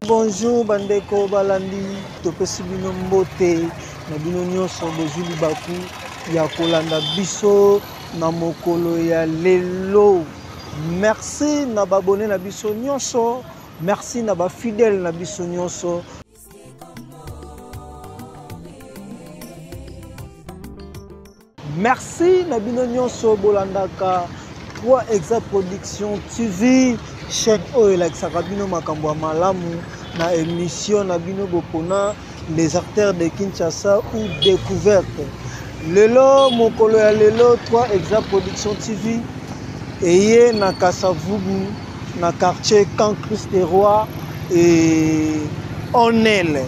Bonjour bandeko balandi, topesi bino mbote na bino nyonso bozwi libaku ya kolanda biso na mokolo ya lelo. Merci na babone na biso nyonso, merci na bafidèle na biso nyonso. Merci na bino nyonso bolandaka 3 Exa Production TV, chaîne oyo elakisaka bino makambo ya malamu na émission na bino bopona les acteurs de Kinshasa ou découverte. Lelo mokolo ya lelo 3 Exa Production TV eye na Kasavubu na quartier Camp Christ Roi et Onel.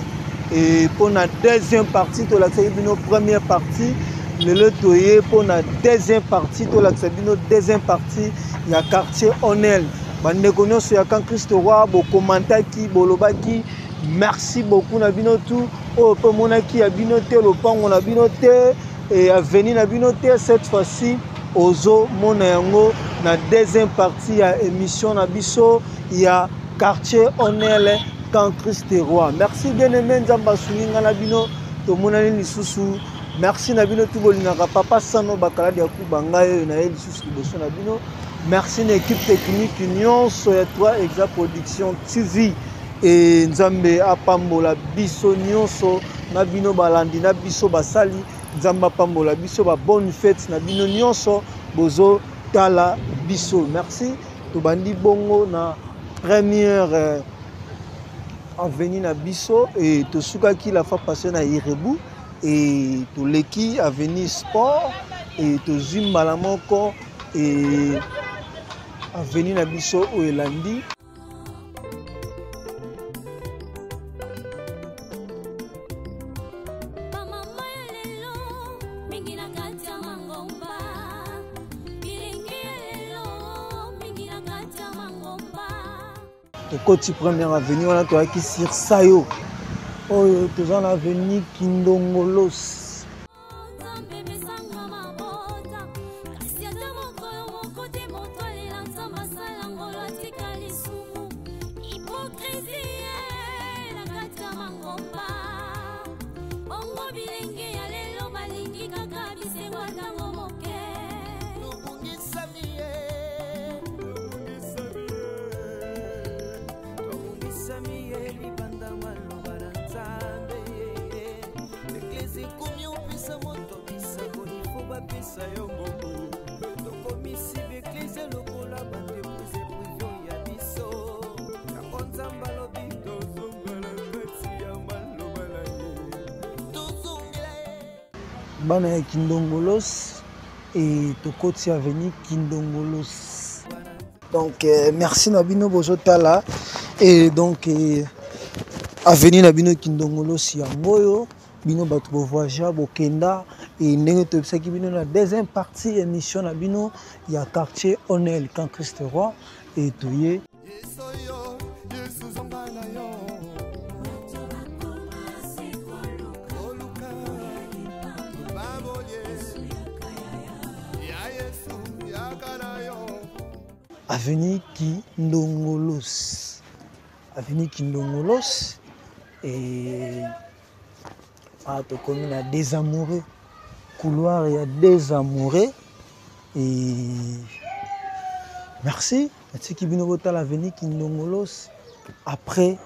Et pour la deuxième partie, tolakisaki bino première partie. Lelo toye pour la deuxième partie, tolakisa bino deuxième partie ya quartier Onel. Bandeko nyonso ya Camp Christ Roi bokomantaki, bolobaki merci beaucoup na bino tout. Oyo mpe omonaki ya bino te, lopango na bino te, et avenue na bino te, cette fois-ci ozomona yango na deuxième partie ya émission na biso ya quartier Onel Camp Christ Roi. Merci bien aimé, Nzambe asungi nga na bino, tomonani lisusu. Merci na bino tout bolingaka papa Sano Bakaladi ya Kuba ngai oyo na ye lisusu liboso na bino. Merci na équipe technique nyonso ya 3 Exa Production TV. Et Nzambe apambola biso nyonso na bino balandi na biso basali. Nzambe apambola biso ba bonne fête na bino nyonso bozo tala biso. Merci. Tobandi bongo na première avenue na biso et tosukaki la fois passée na Irebu et toleki avenue sport et tozwi mbala moko et avenue na biso oyo elandi. Tokoti première avenue wana toyaki sur Sayo oyo toza na avenue Kindongolos. Bana ya Kindongolos et tokoti avenue Kindongolos. Donc merci na bino bozotala et donc avenue na bino Kindongolos ya ngoyo bino bato bo voyagea bokenda et ndenge toyebisaki bino na deuxième partie émission na bino ya quartier Onel Camp Christ Roi et toye avenue Kindongolos. Avenue Kindongolos et ah, tokomi na des amoureux, couloir ya des amoureux et merci natiki bino botala avenue Kindongolos après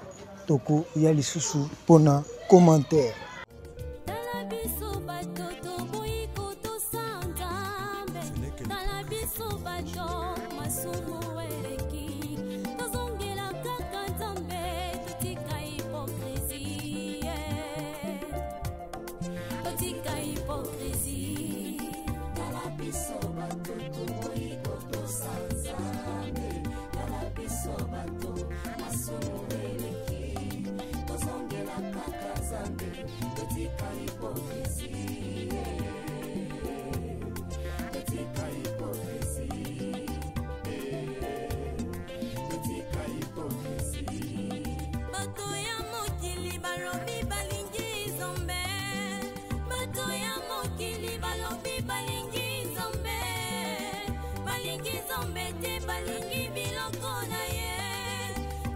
toko ya lisusu pona commentaire. Balingi biloko na ye,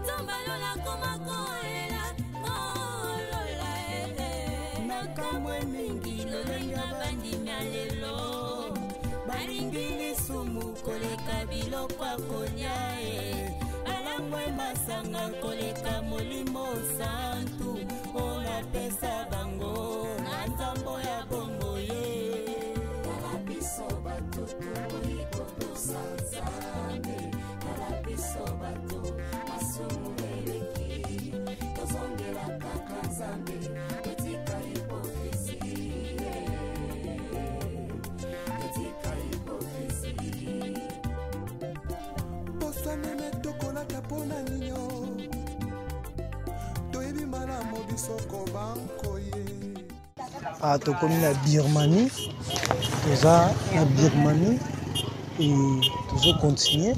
nzambe alola koma kolela. biloko ya kolia e alangwe masanga koleka molimo santu oyo napesa bango na nzambo ya bongo ye tala biso bato tokoki kotosa nzambe tala biso bato masumu eleki tozongela kaka nzambe totika hipokrisi totika hipokrisi posa meme tokolata mpo na ninio toyebi malamu biso kobankoye Ah, tokomi na Birmanie, toza na Birmanie et tozo continuer.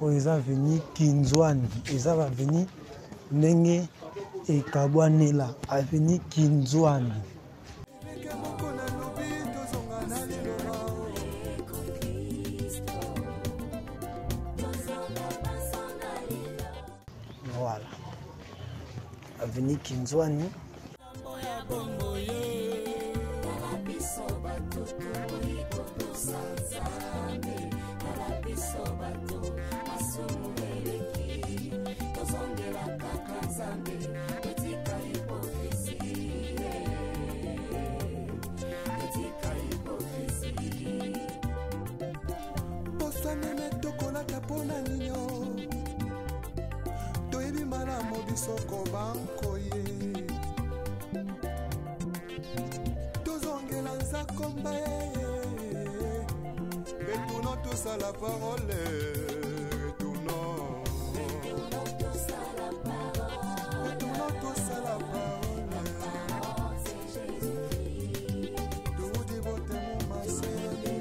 Oyo eza avenue Kinzwani, eza ba avenue ndenge ekabwanela avenue Kinzwani. Voilà. Avenue Kinzwani. Posa meme tokolata mpo na ninio toyebi malamu biso kobankoye tozongela nzakomba retournons tous à la parole retournons retournons tous à la parole toudi botemu maseni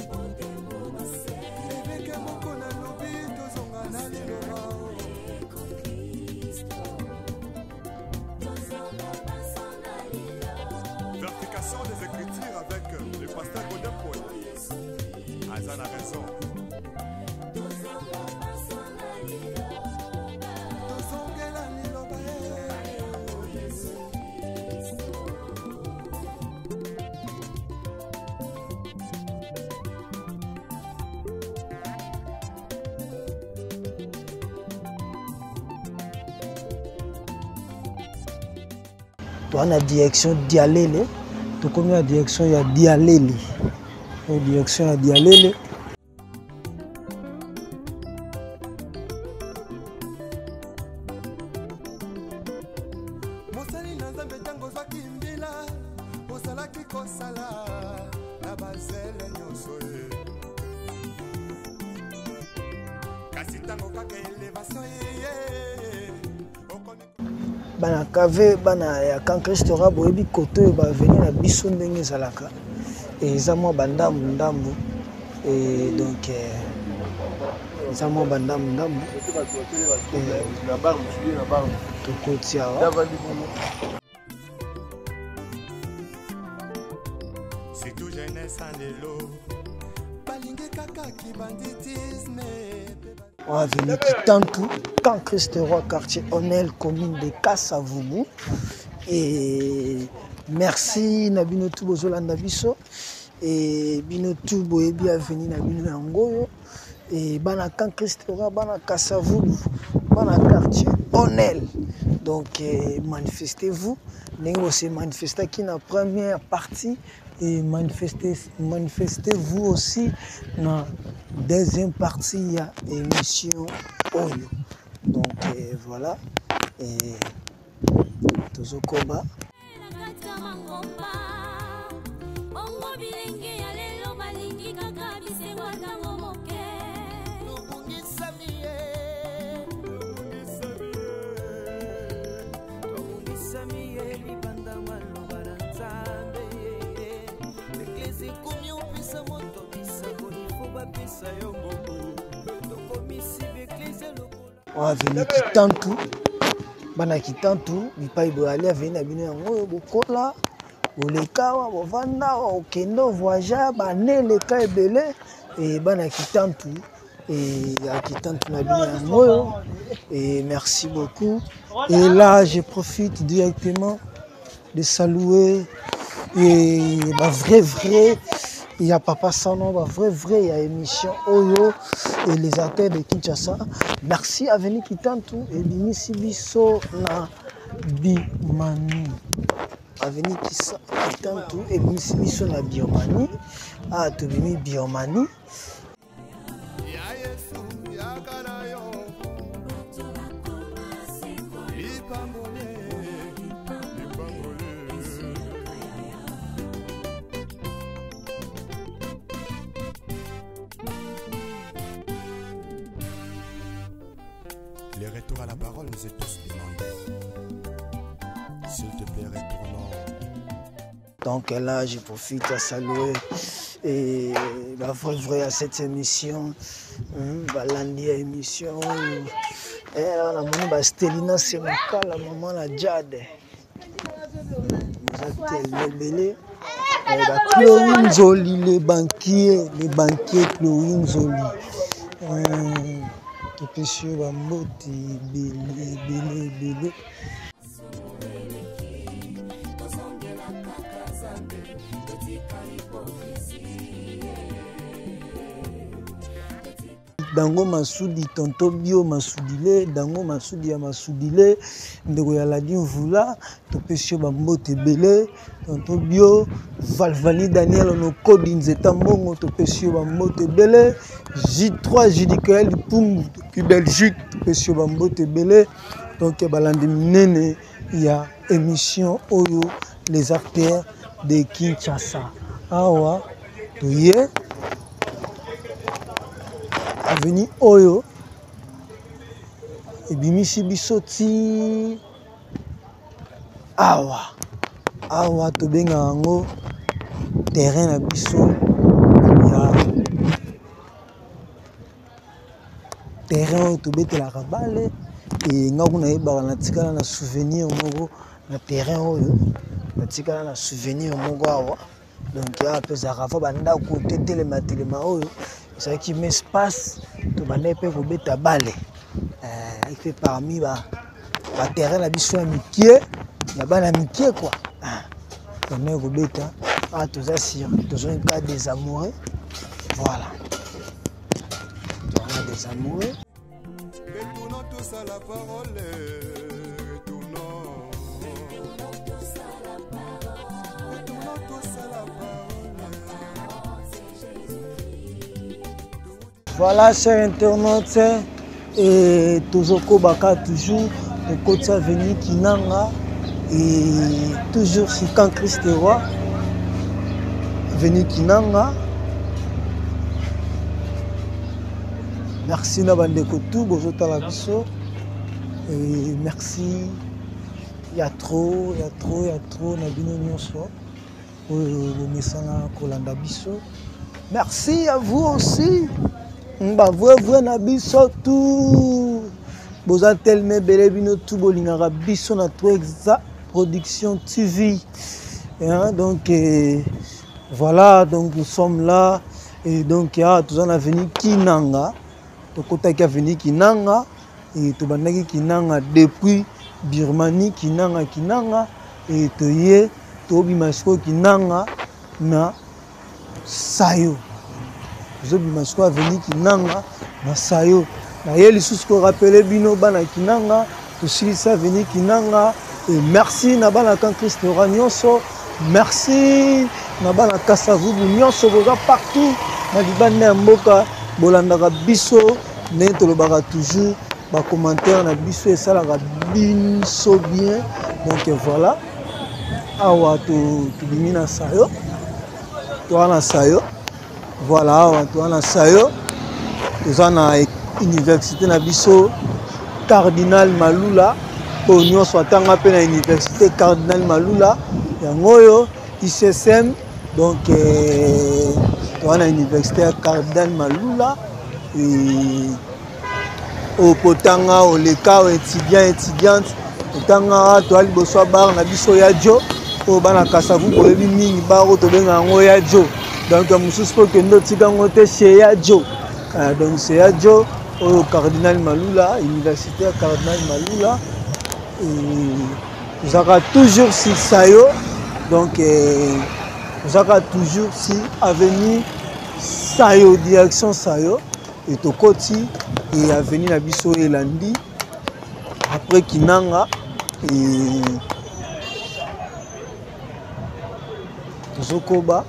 eveke moko nalobi tozonga na liloba Verification des Écritures avec le pasteur Godin Paul. Aza na raison. Tozongela liloba Toza na direction Dialele, tokomi na direction ya Dialele, direction ya Dialele. Mosali na nzambe ntango ozwaki mbila ozalaki kosala na bazele nyonso ye kasi ntango kaka elevation ye okomi Bana kave, bana ya camp Christora, boyebi kote oyo baveni na biso ndenge ezalaka, eza mwa bandambu ndambu, et donc eza mwa bandambu ndambu, tokoti awa. Surtout jeunesse ya lelo balingi kaka kibanditisme. Avenue Kitantu, camp Christ Roi, quartier Onel, commune de Kasavubu. Et merci na bino tout bozolanda biso. Et bino tout boyebi avenue na bino yango oyo. Et bana camp Christ Roi, bana Kasavubu, bana quartier Onel. Donc manifestez-vous. Ndenge bose manifestaki na première partie, et manifestez-vous aussi na deuxième partie ya émission oyo. Donc voilà, et tozokoba. Na kati ya mangomba, bongo bilenge ya lelo balingi kaka bisengo ntango moke. Tobungisami ye, tobungisami ye libanda maloba na Nzambe. Eglise ekomi opesa moto bisengo, ifo bapesa yo mbongo. Tokomisi beglise lokola Avenue Kitantu, bana Kitantu, bipai boyali avenue na bino yango oyo, bokola, boleka awa, bovanda awa, okende voyage, bane eleka ebele. E bana Kitantu, e ya Kitantu na bino yango oyo. Et merci beaucoup. Et là, je profite directement de saluer Et ba vrai vrai ya papa Sano, ba vrai vrai ya émission oyo et les acteurs de Kinshasa. Merci Avenue Kitantu et bimisi biso na Bimani. Avenue Kitantu ebimisi biso na Birmanie. Ah, tobimi Birmanie. Ya Yesu yaka na yo lipambole lipambole. Le retour à la parole nous est tous demandé. S'il te plaît, retournons. Donc là, je profite à saluer et la vraie vraie à cette émission, balandi ya émission oyo. Eh, namoni ba Stelina Semukala, maman na Jade. Boza tellement ebele. Eh, ba Chloé Nzoli, les banquiers, les banquiers Chloé Nzoli. Topesi yo ba mbote ebele, ebele, ebele. Dango Masudi, tonton Bio Masudile, Dango Masudi ya Masudile, ndeko ya Ladi Mvula, topesi yo ba mbote ebele, tonton Bio, Valvani Daniel Onokodi Nzeta Mbongo, topesi yo ba mbote ebele, J3 Judikael Lipungu depuis Belgique, topesi yo ba mbote ebele. Donc balandi minene ya émission oyo les acteurs de Kinshasa. Awa toye avenue oyo ebimisi biso ti awa. Awa tobengaka yango terrain na biso ya terrain oyo tobetelaka bale. E nga kuna nayebaka natikala na souvenir moko na terrain oyo, natikala na souvenir moko awa. Donc awa mpe ezalaka fa bandako te telema telema oyo ezalaki ma espace tobandaki mpe kobeta bale. Mpe parmi ba terrain na biso ya mikie, ya bana mikie quoi. Tobandaki kobeta. Ah, toza sur, toza un cas des amoureux. Voilà. Toza des amoureux. Retournons tous à la parole. Retournons. Retournons tous à la parole. Voilà, chers internautes, et Tozoko Baka toujours, le côté avenue Kinanga, et toujours sur Camp Christ Roi, avenue Kinanga. Merci na bandeko tout bozotala biso. Et merci, ya trop, ya trop, ya trop na bino nyonso oyo bomesana kolanda biso. Merci à vous aussi. Ba vrai vrai na biso tout. Boza tellement ebele bino tout bolingaka biso na 3 Exa Production TV. Hein, donc, voilà, donc nous sommes là. Et donc, ah, toza na avenue Kinanga. Tokotaki avenue Kinanga. Et tobandaki Kinanga depuis Birmanie, Kinanga, Kinanga. Et toye, tobima sikoyo Kinanga na Sayo. Tozobima sikoyo avenue Kinanga na Sayo. Naye lisusu korapele bino bana Kinanga, tosilisa avenue Kinanga. Et merci na bana Camp Christ Roi nyonso. Merci na bana Kasavubu nyonso, boza partout na libanda ya mboka, bolandaka biso ndenge tolobaka toujours, ba commentaire na biso esalaka biso bien. Donc voilà, awa tobimi na Sayo, toza na Sayo. Voilà, awa toza na Sayo, toza na université na biso Cardinal Malula. Oyo nyonso atanga mpe na université Cardinal Malula, yango oyo ICSM. Donc toza na université ya Cardinal Malula. Et oyo potanga oleka oyo étudiant, étudiante otanga, toza liboso ya bar na biso ya Jo, oyo bana Kasavubu boyebi mingi bar oyo tobenga yango ya Jo. Donc mosusu mpo okende otika yango te chez ya Jo. Donc c'est ya Jo oyo Cardinal Malula, université ya Cardinal Malula. Et tozalaka toujours sur Sayo. Donc tozalaka toujours si avenue Sayo, direction Sayo, et tokoti et avenue na biso elandi après Kinanga et tozokoba.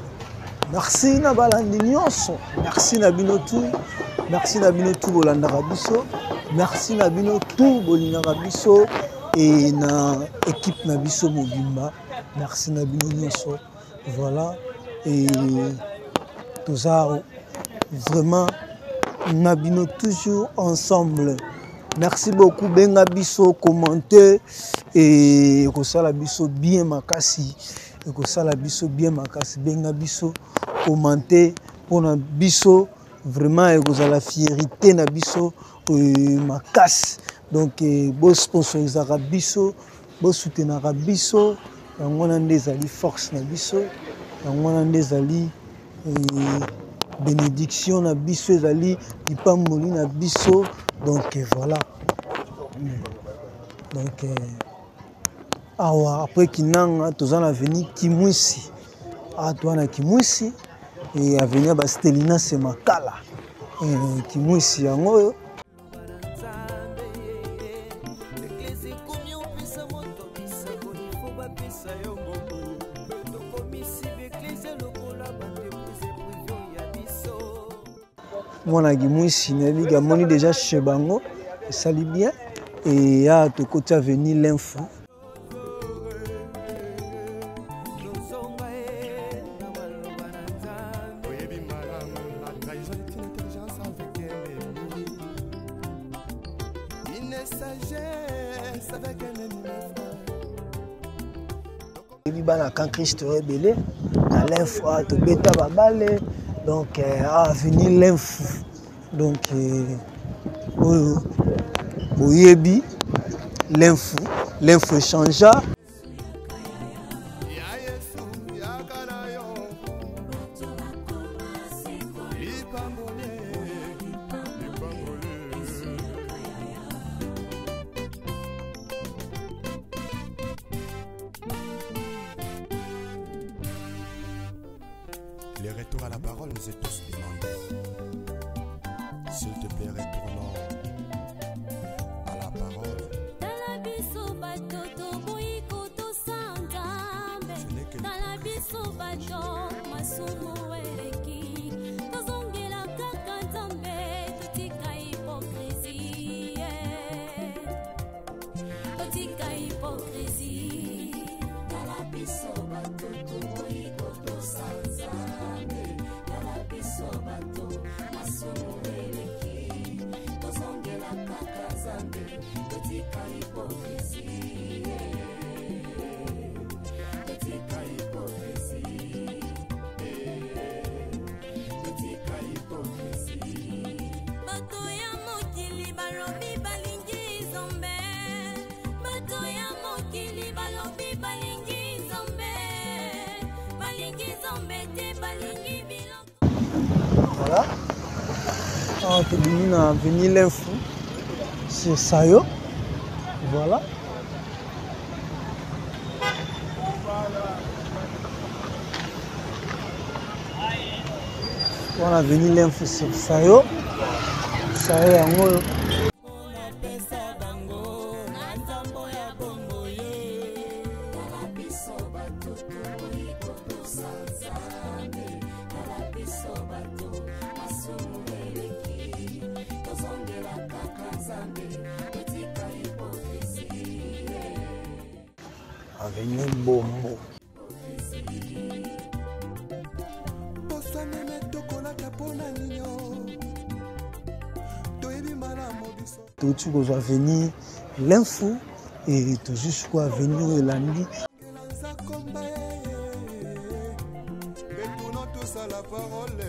Merci na balandi nyonso, merci na bino tout, merci na bino tout bolandaka biso, merci na bino tout bolingaka biso et na équipe na biso mobimba, merci na bino nyonso. Voilà, et toza vraiment na bino toujours ensemble. Merci beaucoup, benga biso, commenter et kosala biso bien makasi. Ekosala biso bien makasi, benga biso, commenter pona biso vraiment ekozala fierté na biso makasi. Donc bo sponsorisaka biso, bo soutenaka biso, yango wana nde ezali force na biso, yango wana nde ezali bénédiction na biso, ezali lipamboli na biso. Donc voilà. Donc awa après Kinanga toza na avenue Kimwisi. Ah, toza na Kimwisi et avenue ya ba Stelina Semakala. Kimwisi yango oyo. Mwana Kimwisi nayebi ke amoni déjà chez bango esali bien et ya tokoti avenue L'info. Bana kan Christ ebele na l'info tobeta babale. Donc avenue L'info. Donc oyo boyebi l'info, l'info échangea. Le retour à la parole nous est tous demandé. S'il te plaît, retournons à la parole. Ce n'est que Voilà. Ah, tobimi na avenue L'info sur Sayo. Voilà. Voilà, avenue L'info sur Sayo. Sayo yango. Avenue Bombo. Tout ce avenue L'info et tout jusqu'à avenue Elandi. Retournons tous à la parole.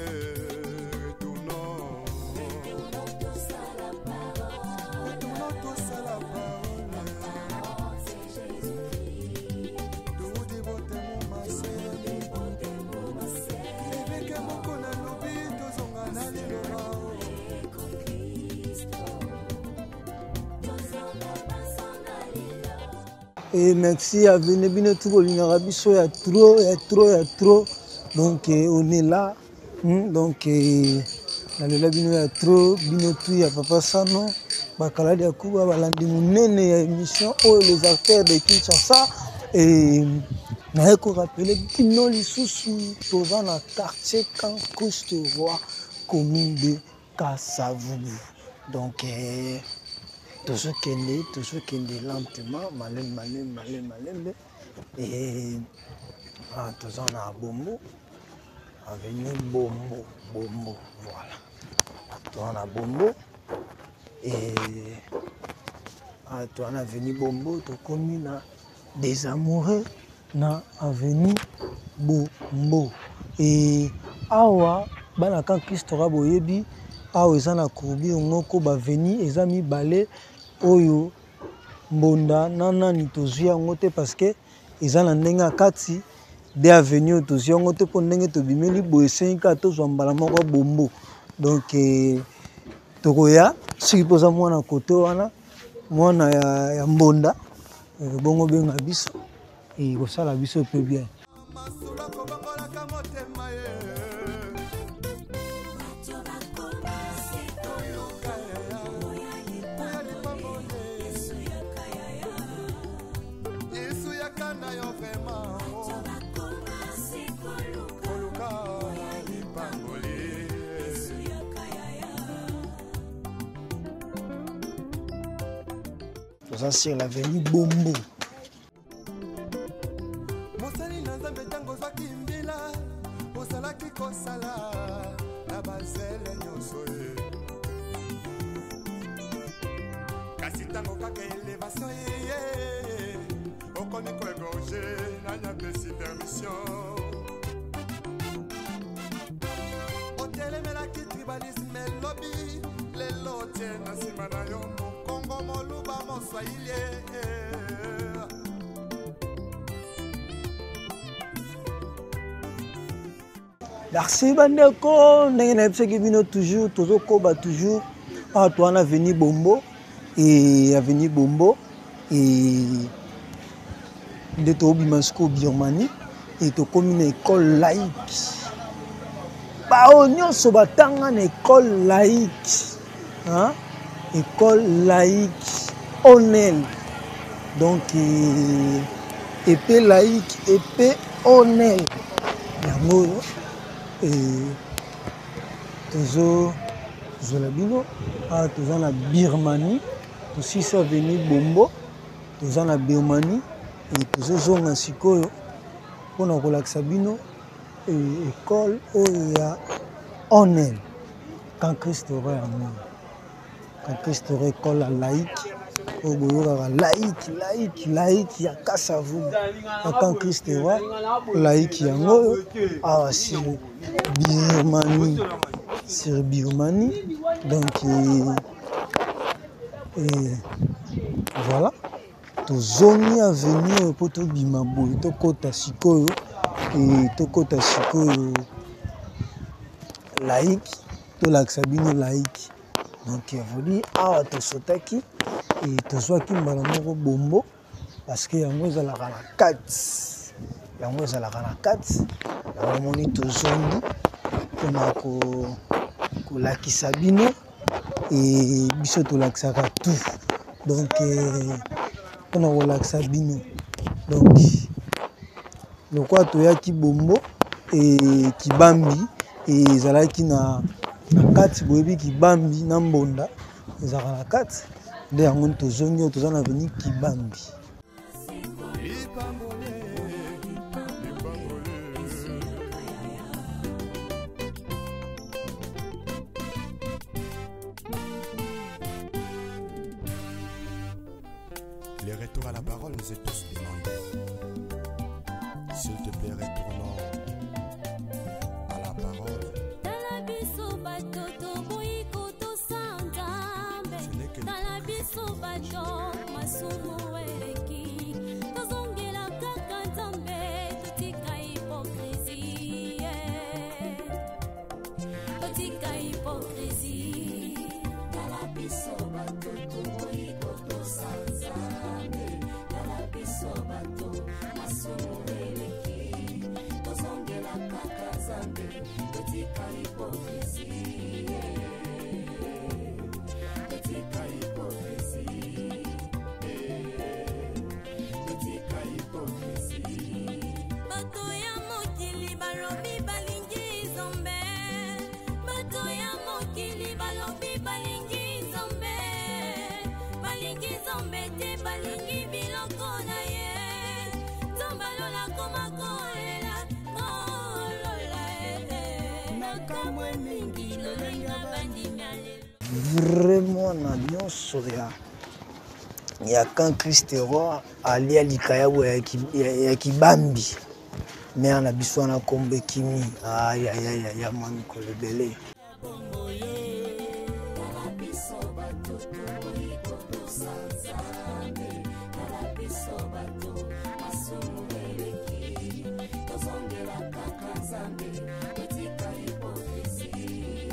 Retournons. Retournons tous à la parole. Et merci à venir bino tout bolingaka biso ya trop ya trop ya trop. Donc on est là. Donc nalela bino ya trop bino tout ya papa Sano bakaladi ya Kuba balandi monene ya émission oyo les acteurs de Kinshasa. Et naye korapele bino lisusu toza na quartier Camp Christ Roi, commune de Kasavubu. Donc tozokende tozokende lentement, malembe malembe malembe malembe. Et toza na Bombo, avenue Bombo, Bombo, voilà. Toza na Bombo et toza na avenue Bombo, tokomi na des amoureux na avenue Bombo. Et awa bana Camp Christ Roi boyebi awa eza na courbi moko ba avenue eza mibale oyo mbonda na nani tozwi yango te parce que eza na ndenge ya kati de avenue oyo tozwi yango te mpo ndenge tobimeli boye esengi kaka tozwa mbala moko Bombo. Donc tokoya soki mpo oza mwana kote wana mwana ya mbonda bongo benga biso ekosala biso mpe bien. Toza sur l'avenue Bombo. Mosali na Nzambe ntango ozwaki mbila, ozalaki kosala na bazele nyonso ye. Kasi ntango kaka elevation ye, okomi koegorge nani apesi permission. Otelemelaki tribalisme elobi, lelo otie na nsima na yo mokongo moluba moswahili. Merci bandeko, ndenge nayebisaki bino toujours, tozokoba toujours awa toza na avenue Bombo et avenue Bombo et nde tobima sikoyo Birmanie et tokomi na école laïque. Bao nyonso batanga na école laïque, hein? École laïque Onel. Donc épée laïque, épée Onel. Yango et tozo zola bino ah toza na Birmanie, tosisa avenue Bombo, toza na Birmanie et tozozonga sikoyo mpona kolakisa bino école oyo ya Onel. Camp Christ Roi ya Mona. Camp Christ Roi école ya laïque oyo boyokaka laïque, laïque, laïque ya Kasavubu. Ya Camp Christ Roi laïque yango oyo awa sur Birmanie, sur Birmanie. Donc et voilà, tozongi avenue oyo mpo tobima boye tokota sikoyo et tokota sikoyo laïque, tolakisa bino laïque. Donc voli awa tosotaki et tozwaki mbala moko Bombo parce que yango ezalaka na kati, yango ezalaka na kati. Yango moni tozongi mpona kolakisa bino et biso tolakisaka tout. Donc mpona kolakisa bino donc lokola toyaki Bombo et Kibambi et ezalaki na kati, boyebi Kibambi na Mbonda ezalaka na kati, nde yango tozongi oyo toza na avenue Kibambi. Le retour à la parole nous est tous demandé. S'il te plaît, retournons à la parole. Tala biso bato toboyi kotosa Nzambe. Ce n'est que Tala biso bato masumu eleki. Tozongela kaka Nzambe, totika hypocrisie. Totika hypocrisie. Tala biso bato toboyi kotosa Nzambe. Tala biso Nzambe, totika hypocrisie, totika hypocrisie, totika hypocrisie. Bato ya mokili balobi balingi Nzambe, bato ya mokili balobi balingi Nzambe, balingi Nzambe te, balingi biloko na ye. Nzambe alola koma kolela kolola nakamwe mingi lolenga bandimi ya lelo. Vraiment na nyonso ya camp Christ Roi alia likayabo ya kibambi mère na biso wana kombo ekimi. Ay, ay, ay, ay, mwa mikolo ebele. Tala biso bato tokoki kotosa Nzambe, tala biso bato masumu eleki, tozongela kaka Nzambe, totika hypocrisie,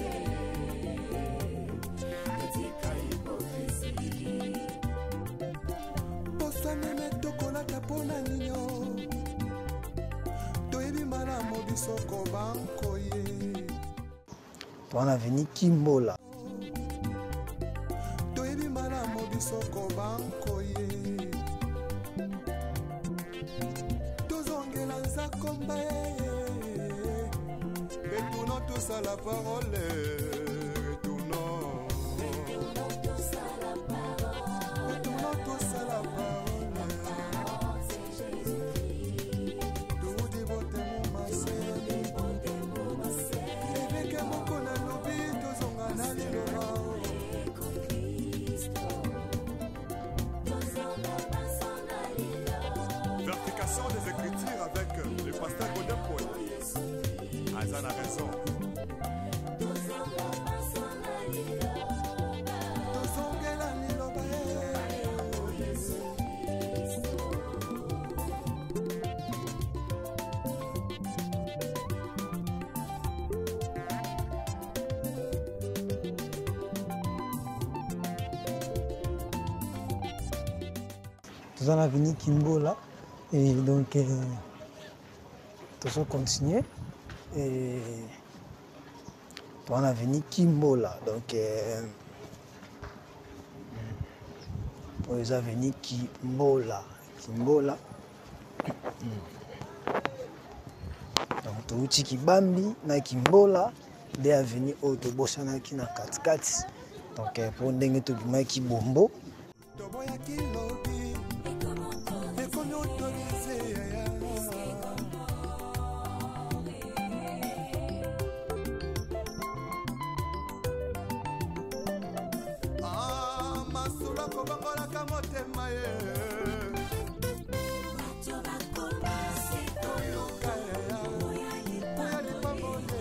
totika hypocrisie. Poso meme tokolata mpona ninyo, toyebi malamu biso kobankoye. Towana veni Kimbola. Toyebi malamu biso kobankoye, tozongela nzakomba ye. Retournons tous à la parole, retournons, Retournons tous à la parole, retournons tous à la parole. C'est Jésus-Christ. Toudi botemo masele, eveke moko nalobi tozonga na liloba. Vertication des Écritures avec le pasteur Godin Paul. Aza na raison. Tozongela liloba ye. Toza na veni Kimbola et donc tozo continuer et toza na veni Kimbola donc oyo eza veni Kimbola, Kimbola. Donc touti Kibambi na Kimbola nde aveni oyo tobosanaki na katikati donc po ndenge tobimaki bombo. Toboyaki lobi ekomi autorise yaya. Ah, masolo akobangolaka motema ye. Koluka yaya, oya lipamboli.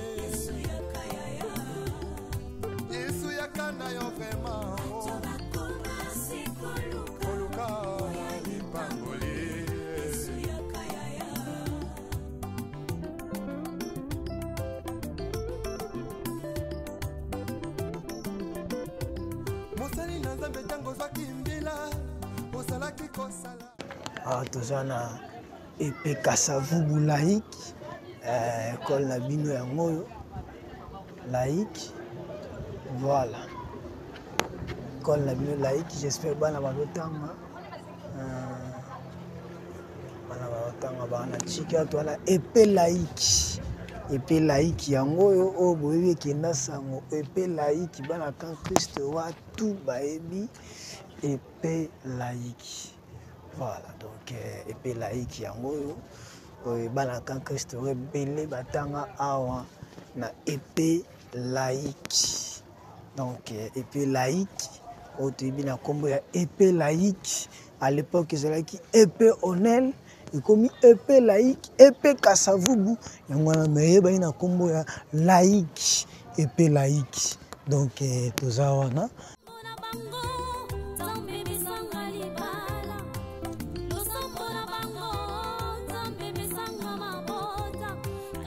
Yesu yaka na yo vraiment, koluka lipamboli. Mosali na Nzambe, ntango ozwaki mbila ozalaki kosala. Awa toza na epe Kasavubu laïque, école na bino yango oyo laïque. Voilà école na bino laïque, j'espère bana bazotanga, bana bazotanga, bana tika. Toza na epe laïque, epe laïque yango oyo oyo boyebi ekenda sango epe laïque, bana camp Christ Roi tout bayebi epe laïque. Voilà donc epe laïque yango oyo oyo bana camp Christ Roi ebele batanga awa na epe laïque. Donc epe laïque oyo toyebi na nkombo ya epe laïque, à l'époque ezalaki epe onel, ekomi epe laïque, epe Kasavubu yango wana, me eyebani na nkombo ya laïque, epe laïque. Donc toza wana. Na bango Nzambe besanga libala, losambo na bango Nzambe besanga mabota,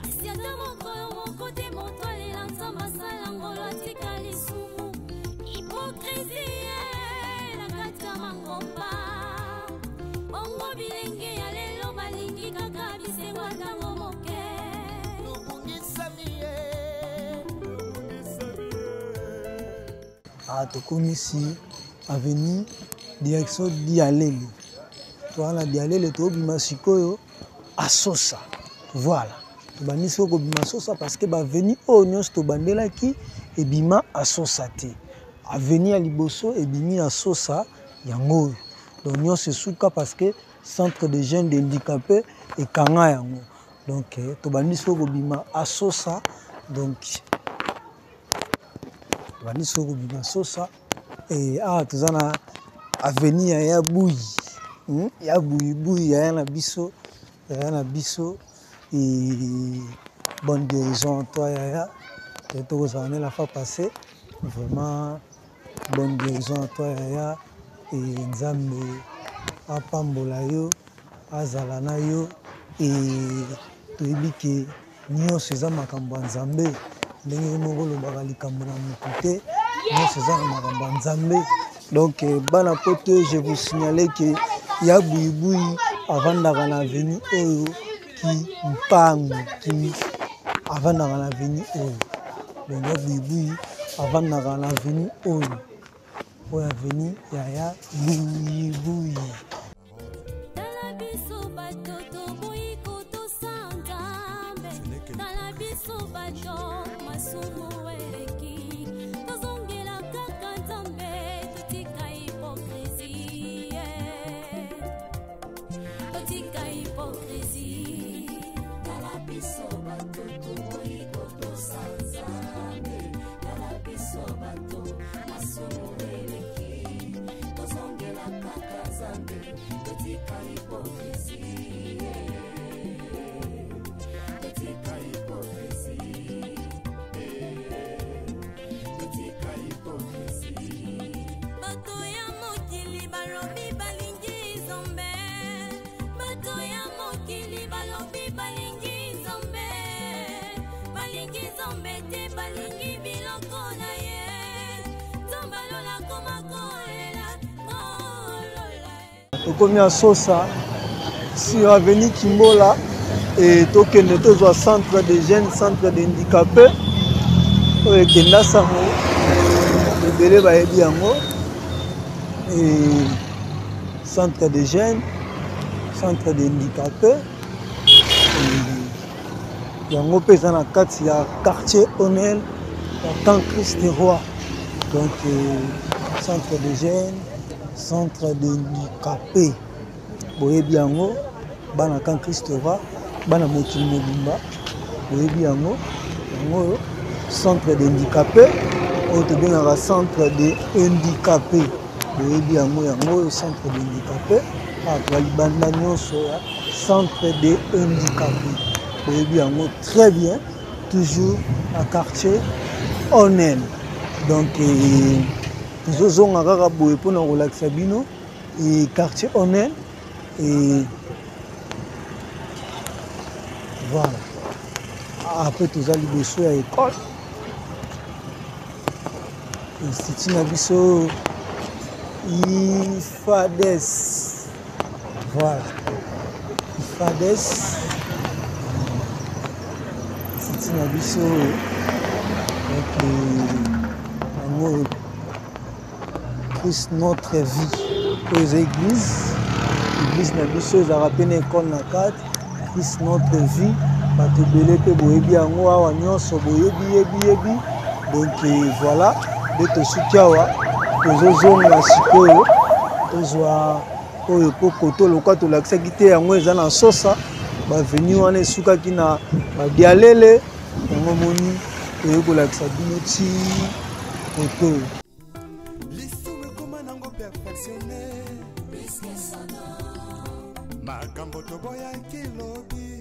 kasi ata mokolo moko te moto alela Nzambe asala ngolo atika lisumu. Hypocrisie na kati ya mangomba, bongo bilenge ya lelo balingi kaka bisengo ntango moke. Tobongisami Ah, tokomi si avenue direction Dialele. Toza na Dialele, tobima sikoyo Asosa. Voilà. Tobandi sikoyo kobima Sosa parce que baavenue oyo nyonso tobandelaki ebima Asosa te. Avenue ya liboso ebimi na Sosa yango oyo. Donc nyonso esuka parce que centre de jeunes de handicapés ekanga yango. Donc eh, tobandi sikoyo kobima Asosa. Donc tobandi sikoyo kobima Sosa. Eh, awa toza na avenue ya ya Buyi. Ya Buyi Buyi yaya na biso, yaya na biso. Et bonne guérison à toi yaya. Tokozala ne la fois passée. Vraiment bonne guérison à toi yaya. Et Nzambe apambola yo, azala na yo. Et toyebi ke nyonso eza makambo ya Nzambe. Ndenge yo moko olobaka likambo na motu te, nyonso eza na makambo ya Nzambe. Donc bana poto, je vous signale que ya Buyibuyi avandaka na avenue oyo Kimpangu, ki avandaka na avenue oyo. Donc ya Buyibuyi avandaka na avenue oyo, oyo avenue ya ya Buyibuyi. Tala biso bato toboyi kotosa Nzambe. Tala biso bato masumu eleki. Tozongela kaka Nzambe, totika hypocrisie. Totika hypocrisie. Tala biso bato toboyi kotosa Nzambe. Tala biso bato masumu eleki. Tozongela kaka Nzambe, totika hypocrisie. Totika hypocrisie. Totika hypocrisie. Bato ya mokili balobi balingi Nzambe. Bato ya mokili balobi balingi Nzambe. Balingi Nzambe te, balingi biloko na ye. Nzambe alola koma kolela, kolola. Tokomi ya Sosa sur avenue Kimbola et tokende tozwa centre de jeunes, centre de handicapés oyo ekenda sango ebele bayebi yango. Et centre de jeunes, centre de handicapés yango mpe eza na kati ya quartier Onel ya Camp Christ Roi. Donc centre de jeunes, centre de handicapés boyebi yango, bana Camp Christ Roi, bana mokili mobimba boyebi yango. Yango oyo centre de handicapés oyo tobengaka centre de handicapés boyebi yango, yango oyo centre de handicapés. Awa toza libanda nyonso ya centre de handicapés boyebi yango très bien, toujours na quartier Onel. Donc tozozonga kaka boye mpona kolakisa bino quartier Onel. Et voilà, après toza liboso ya école institut na biso IFADES. Voilà, IFADES institut na biso. Donc yango Christ notre vie oyo eza église, église na biso ezalaka pe na école na kati. Christ notre vie, bato ebele mpe boyebi yango awa nyonso boyebi yebi yebi. Donc voilà, nde tosuki awa, tozozonga sikoyo tozwa oyo po koto lokwa tolakisaki te yango eza na Sosa. Baveni wana esukaki na badialele yango moni toye kolakisa bino ti koto. Lisumu ekoma nango perfectionné. Makambo toboyaki lobi.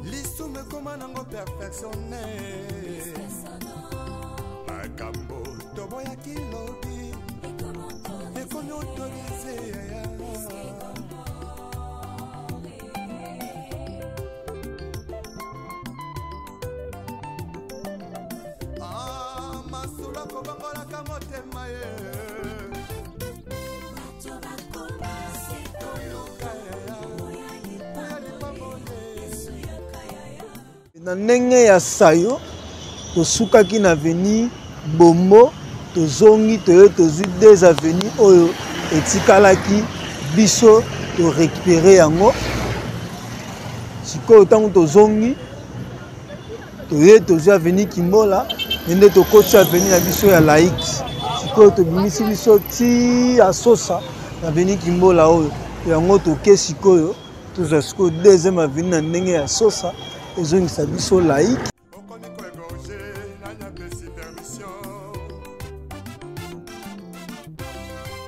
Lisumu ekoma nango perfectionné. Makambo toboyaki lobi. Ekomi autorisé. Ah, masolo akobongolaka motema ye. Bato bakoma Na ndenge ya sayo tosukaki na avenue Bombo, tozongi toye tozwi deux avenues oyo etikalaki biso to récupérer yango. Sikoyo ntango tozongi toye tozwi avenue Kimbola nde tokoti avenue na biso ya laïque. Sikoyo tobimisi biso ti Asosa na avenue Kimbola oyo yango toke sikoyo tozwa sikoyo deuxième avenue na ndenge ya Sosa ezongisa biso laïque. Okomi ko égorger nani apesi permission?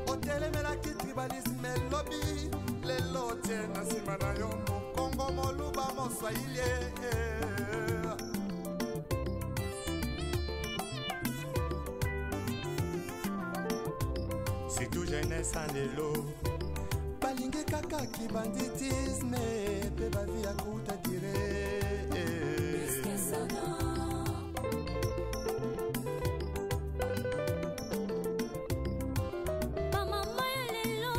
Otelemelaki tribalisme lobi, lelo otie na nsima na yo mokongo moluba moswahili. Surtout jeunesse ya lelo balingi kaka kibanditisme mpe bavi ya kuta dire. Bamama ya lelo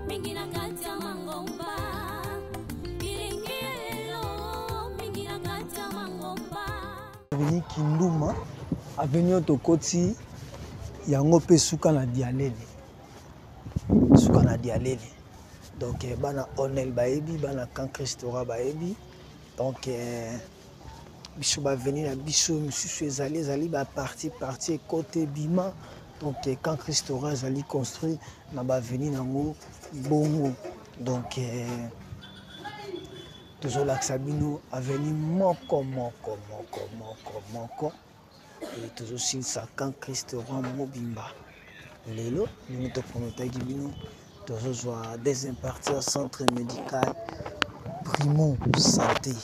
mingi na kati ya mangomba, bilenge ya lelo mingi na kati ya mangomba. Avenue Kinduma, avenue oyo tokoti yango mpe suka na Dialele, suka na Dialele. Donc bana Onel bayebi, bana Camp Christora bayebi. Donc biso ba avenue na biso misusu ezali, ezali ba partie, partie ekote bima. Donc Camp Christora ezali construit na ba avenue nango bongo. Donc tozolakisa bino avenue moko moko moko moko moko et tozosilisa Camp Christora mobimba. Lelo ndenge toprometaki bino tozozwa deuxième partie ya centre médical Primo Santé.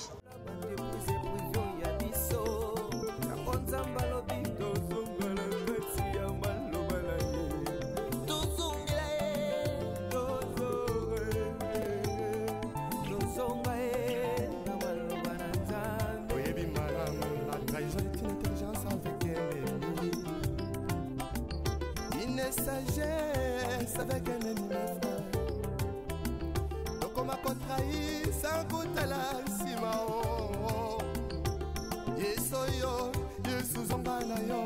Oyebi malamu la trahison est une intelligence avec un ennemi. Une sagesse avec un ennemi, mon frère. Tokoma kotrahir sans kotala nsima, oh, oh. Yesu yo, Yesu zonga na yo.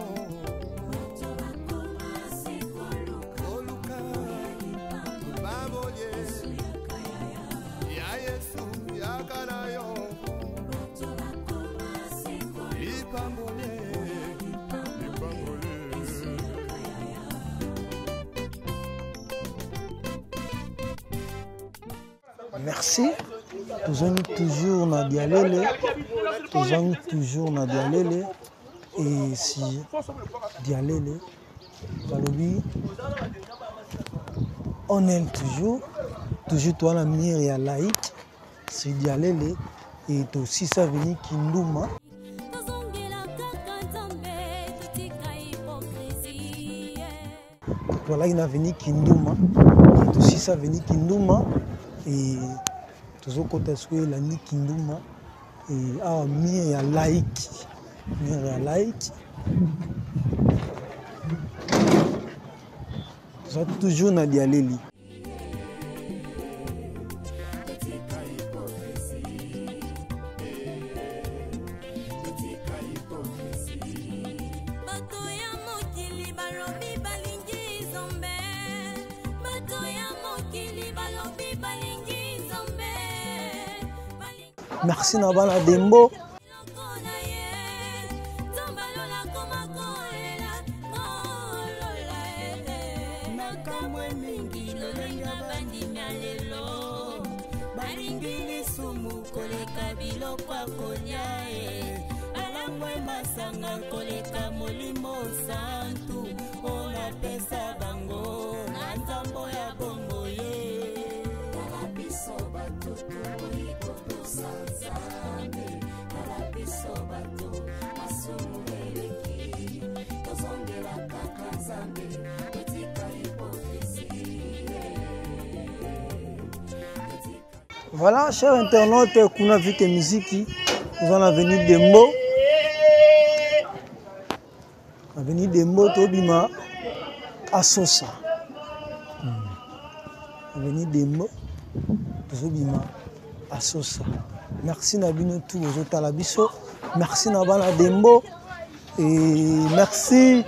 Koluka, babolie. Ya Yesu, yaka na yo. Lipambolie, lipambolie. Merci. Tozangi toujours na Dialele. Tozangi toujours na Dialele. Et si Dialele, balobi, on aime toujours. Toujours toi la mire ya laïque. C'est Dialele. Et aussi ça venu Kinduma. Tozongela kaka Nzambe, totika hypocrisie. Voilà, il a venu Kinduma. Et aussi ça venu Kinduma. Et toujours côté souhait la ni Kinduma. Et ah, mire ya laïque. Mire ya laïque. Nous sommes toujours na Dialeli. Bato ya mokili balobi balingi Nzambe. Bato ya mokili balobi balingi Nzambe. Merci na bana Dembo. Makambo mingi lolenga bandimi ya lelo balingi lisumu koleka biloko ya kolia e balangwe masanga koleka molimo santu oyo napesa bango na nzambo ya bongo ye. Tala biso bato tokoki kotosa Nzambe, tala biso bato masumu eleki, tozongela kaka Nzambe, totika hypocrisie. Voilà, chers internautes, kuna vu que musique, nous en avenue Dembo. Avenue Dembo, Tobima, Asosa. Avenue Dembo, Tobima, Asosa. Merci na bino tout, aux autres à la biso. Merci na bana Dembo. Et merci.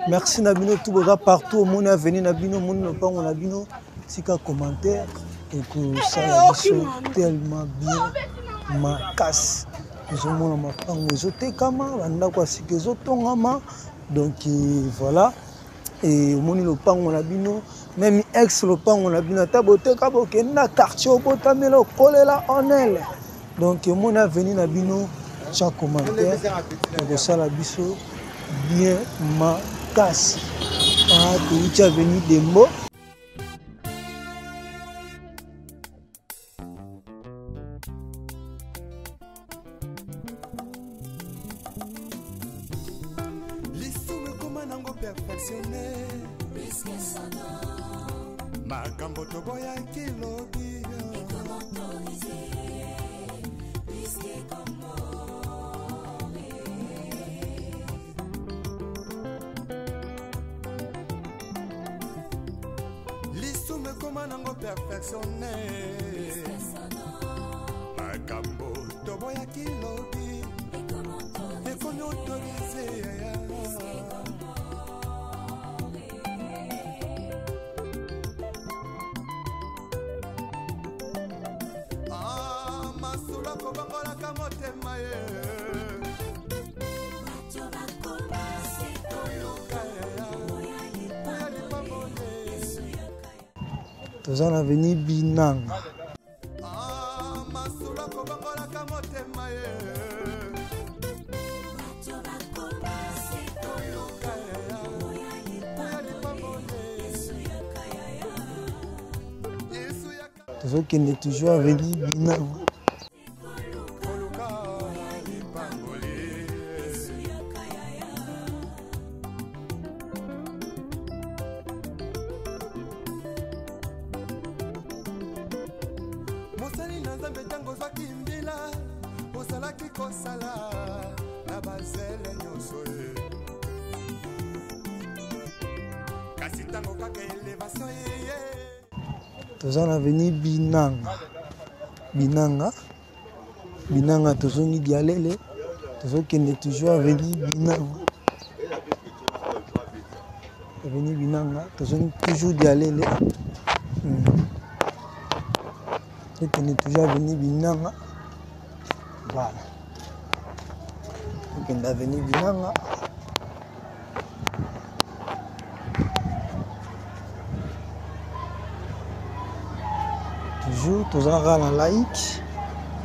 Merci na bino tout boza partout omoni avenue na bino omoni lopango na bino tika commentaire ekosala biso tellement bien makasi ozomona mapango ezotekama bandako ya sika ezotongama donc voilà e omoni lopango na bino meme ex lopango na bino ata boteka bokende na quartier obotamela okolela onele donc omoni avenue na bino tya commentaire ekosala biso bien makasi ah, touti avenue dembo. Lisumu ekoma nango perfectionne makambo toboyaki lobi. Lisumu ekoma nango perfectionne makambo toboyaki lobi ekomi autorise. Ah, masolo akobongolaka motema ye. Toza na avenue Binanga. Ah, masolo akobongolaka motema ye. Tozokende toujours avenue Binanga. Koluka lipamboli. Mosali na Nzambe, ntango ozwaki mbila ozalaki kosala na bazele nyonso ye, kasi ntango kaka elevation eye. Toza na avenue Binanga. Binanga, Binanga, tozongi Dialele, tozokende toujours avenue Binanga. Avenue Binanga, tozongi toujours Dialele. Tokende toujours avenue Binanga. Voilà. Tokende avenue Binanga. Toujours tozalaka na laïque,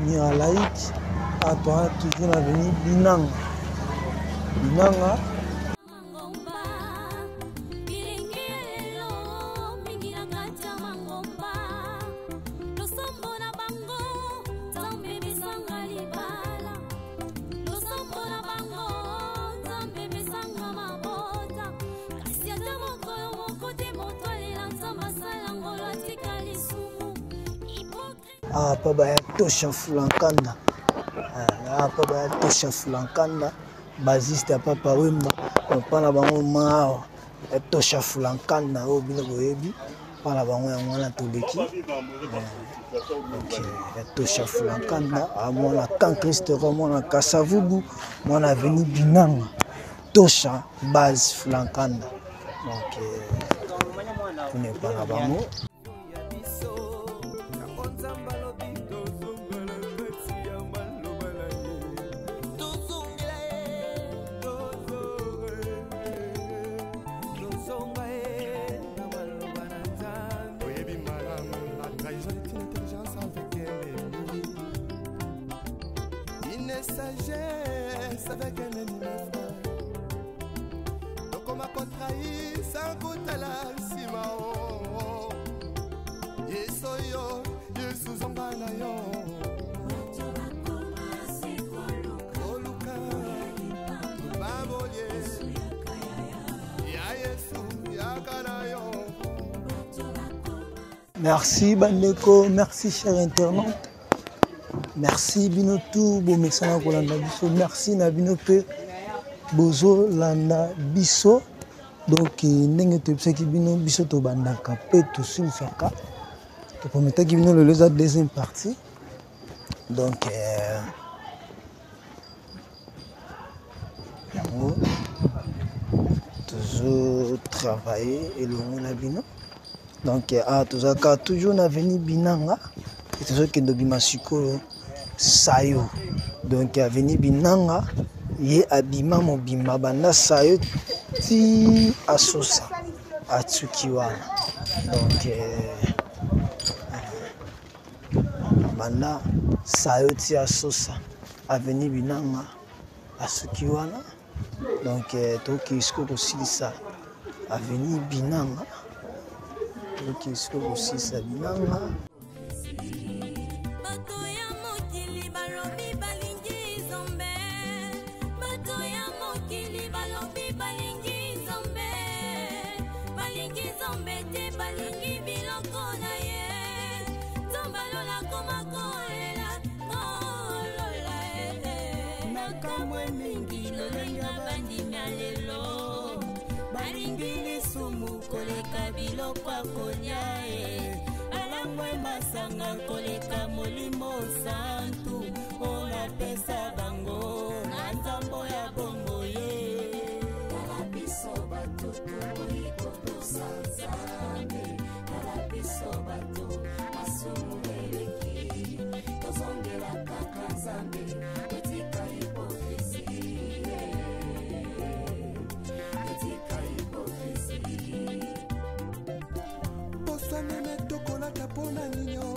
mur ya laïque. Ah, toza toujours na avenue Binanga. Binanga. Mangomba bilingi lelo mingi na kati ya mangomba losambo na bango Nzambe besanga libala losambo na bango Nzambe besanga mabota kasi ata mokolo moko te moto alela Nzambe asala ngolo atika lisumu hypocrite. Ah, pa baya tosha fulankanda. Ah, pa baya tosha fulankanda, basiste ya Papa Wemba, papa na bango maawa ya tosha fulankanda oyo bino boyebi mpa na bango yango wana toleki. Donc ya tosha fulankanda, ah, mwana kan Christophe, mwana Kasavubu, mwana avenue Binanga, tosha base fulankanda. Donc kuna epa na bango. Yango Nzambe alobi tozongela kati ya maloba na ye, tozongela ye, tozonga ye na maloba na Nzambe. Oyebi malamu, la trahison est une intelligence avec un ennemi, une sagesse avec un ennemi, mon frère. Tokoma kotrahir sans kotala nsima o Yesu oyo Yesu zonga na yo koluka babolie ya Yesu yaka na yo. Merci bandeko, merci cher internaute, merci bino tout bomesana kolanda biso, merci na bino mpe bozolanda biso. Donc ndenge toyebisaki bino, biso tobandaka mpe tosilisaka, toprometaki bino lelo eza deuxième partie. Donc Tozotravaille elongo na bino. Donc awa tozalaka toujours na avenue Binanga et tozokende obima sikoyo Sayo. Donc avenue Binanga ye abima mobimba banda Sayo ti Asosa atuki wana. Donc banda Sayo ti Asosa avenue Binanga asuki wana. Donc tokei sikoyo kosilisa avenue Binanga, tokei sikoyo kosilisa Binanga. Bato ya mokili balobi balingi Nzambe, bato ya mokili balobi balingi Nzambe, balingi Nzambe te, balingi biloko na ye. Nzambe alola koma kolela, kolola eh. Nakamwe mingi lolenge bandimi ya lelo balingi lisumu koleka biloko ya kolia e balangwe masanga koleka molimo santu oyo napesa bango na nzambo ya bombo ye. Tala biso bato toboyi kotosa Nzambe, tala biso bato masumu eleki, tozongela kaka Nzambe, totika hypocrisie, totika hypocrisie. Posa meme tokolata mpona ninyo,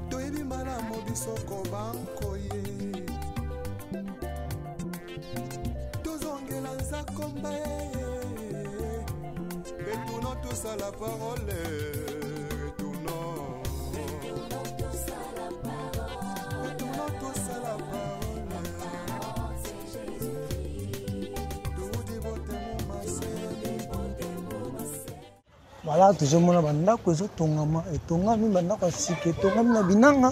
toyebi malamu biso kobankoye, tozongela nzakomba ye. Retournons tous à la parole, retournons, Retournons tous à la parole, retournons tous à la parole. C'est Jésus-Christ. Toudi botemo mase. Voilà, tozomona bandako ezotongama, etongami bandako ya sika etongami na Binanga.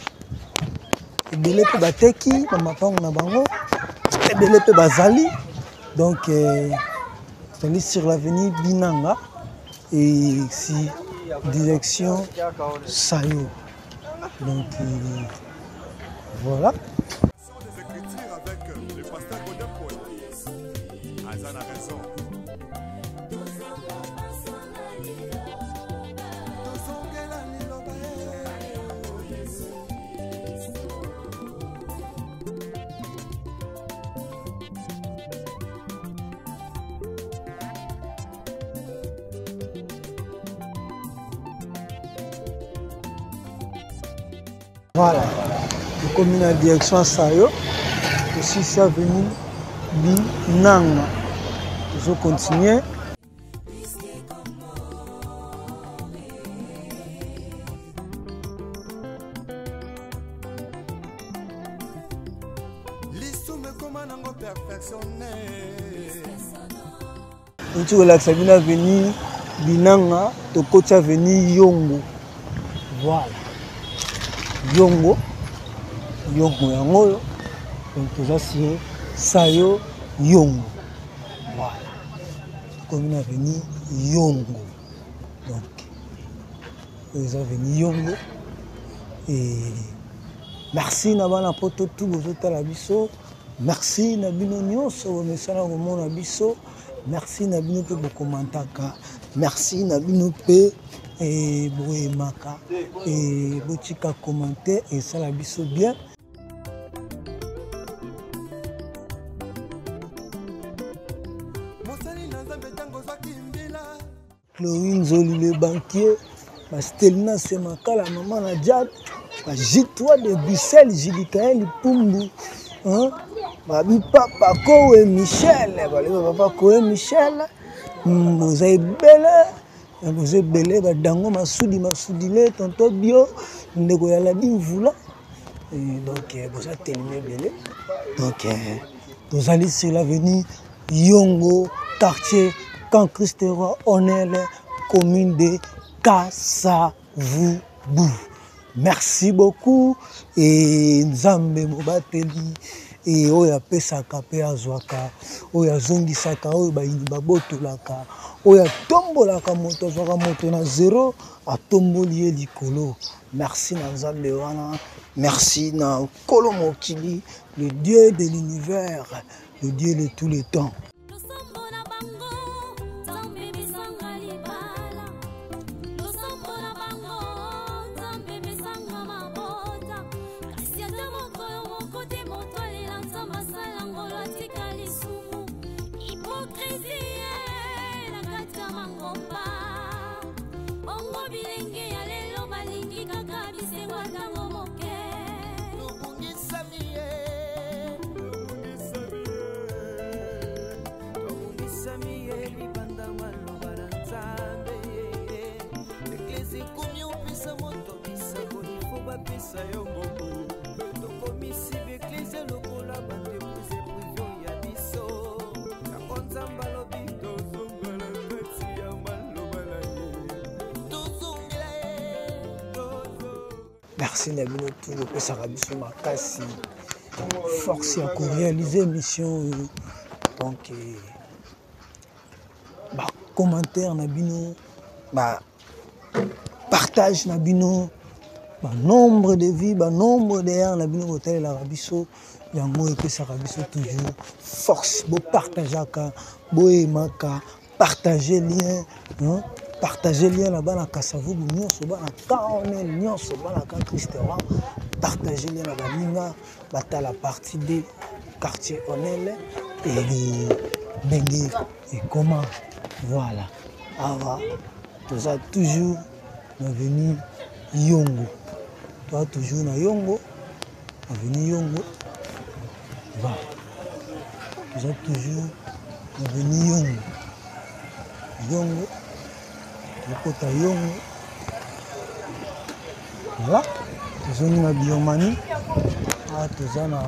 Ebele mpe bateki ba mapango na bango, ebele mpe bazali. Donc tozali sur l'avenue Binanga et si direction Sayo. Donc voilà. Des écritures avec le pasteur Godé Mpoyi. Aza na raison. Tozongela liloba ye. Voilà, tokomi na direction ya Sayo, tosisi avenue Binanga, tozo continuer. Lisumu ekoma nango perfectionné. Touti kolakisa bino avenue Binanga, tokoti avenue Yongo. Voilà, Yongo, Yongo yango oyo. Donc toza sur Sayo Yongo. Voilà, tokomi na avenue Yongo. Donc oyo eza avenue Yongo. Et merci na bana poto tout bozotala biso. Merci na bino nyonso bomesana komona biso. Merci na bino mpe bokomantaka. Merci na bino mpe boyemaka. Botika commentaire esala biso bien. Mosali na Nzambe ntango ozwaki mbila. Chloé Nzoli le banquier, ba Stelina Semakala, maman na Jade, ba J3 de Bruxelles, Jilikael Pumbu, hein? Ba Papa Kowe Michel, ba le Papa Kowe Michel, boza ebele, boza ebele, ba Dango Masudi Masudile, tonton Bio, ndeko ya Ladi Mvula. Et donc boza tellement ebele. Donc tozali sur l'avenue Yongo, quartier Camp Christ Roi, Onel, commune de Kasavubu. Merci beaucoup. Et Nzambe mobateli, et oyo apesaka pe azwaka, oyo azongisaka, oyo bayini babotolaka, oyo atombolaka moto, azwaka moto na zéro, atomboli ye likolo. Merci na Nzambe wana, merci na Nkolo mokili, le Dieu de l'univers, le Dieu de tous les temps. Losambo na bango. mangomba. Bongo bilenge ya lelo balingi kaka bisengo ya ntango moke. Tobungisami ye, tobungisami ye libanda maloba na Nzambe. Eglise ekomi opesa moto bisakoli fo bapesa yo mbongo. Tokomisi baeglise lokola baentreprise prive ya biso. Yango Nzambe alobi tozongela kati ya maloba na ye, tozongela ye. Merci na bino tu bopesaka biso makasi, force ya koréaliser émission oyo. Donc bacommentaire na bino, bapartage na bino, banombre de vie, banombre de heure na bino botalelaka biso, yango epesaka biso toujours force. Bopartageaka, boyemaka, partage lien, hein? Partage lien na bana Kasavubu nyonso, bana Kaonel nyonso, bana ka Christ Roi. Partage lien na baninga batala partie de quartier Onel ndenge ekoma. Voilà, awa toza toujours na avenue Yongo, toza toujours na Yongo, avenue Yongo. Voilà, toza toujours na avenue Yongo. Yongo, tokota Yongo. Voilà, tozongi na Birmanie. Awa toza na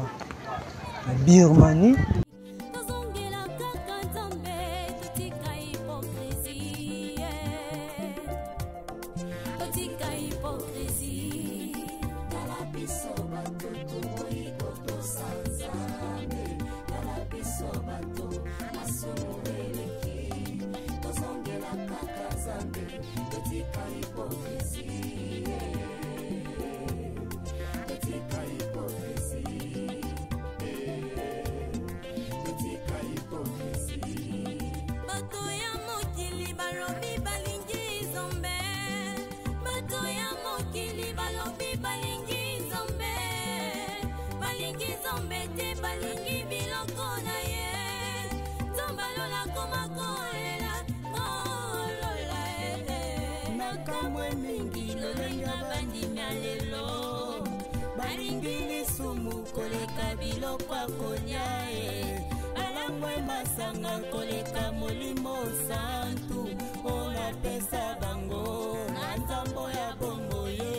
Birmanie. Tozongela kaka Nzambe, totika hypocrisie, totika hypocrisie. Tala biso bato toboyi kotosa Nzambe. Tala biso bato, masumu eleki. Tozongela kaka Nzambe, totika hypocrisie, totika hypocrisie, totika hypocrisie. Bato ya mokili balobi balingi Nzambe, bato ya mokili balobi balingi Nzambe, balingi Nzambe te, balingi biloko na ye. Nzambe alola koma kolela kolola. Nakamwe mingi lolenge bandimi ya lelo balingi lisumu koleka biloko ya kolia e, balangwe masanga koleka Molimo Santu oyo napesa bango na nzambo ya bombo ye.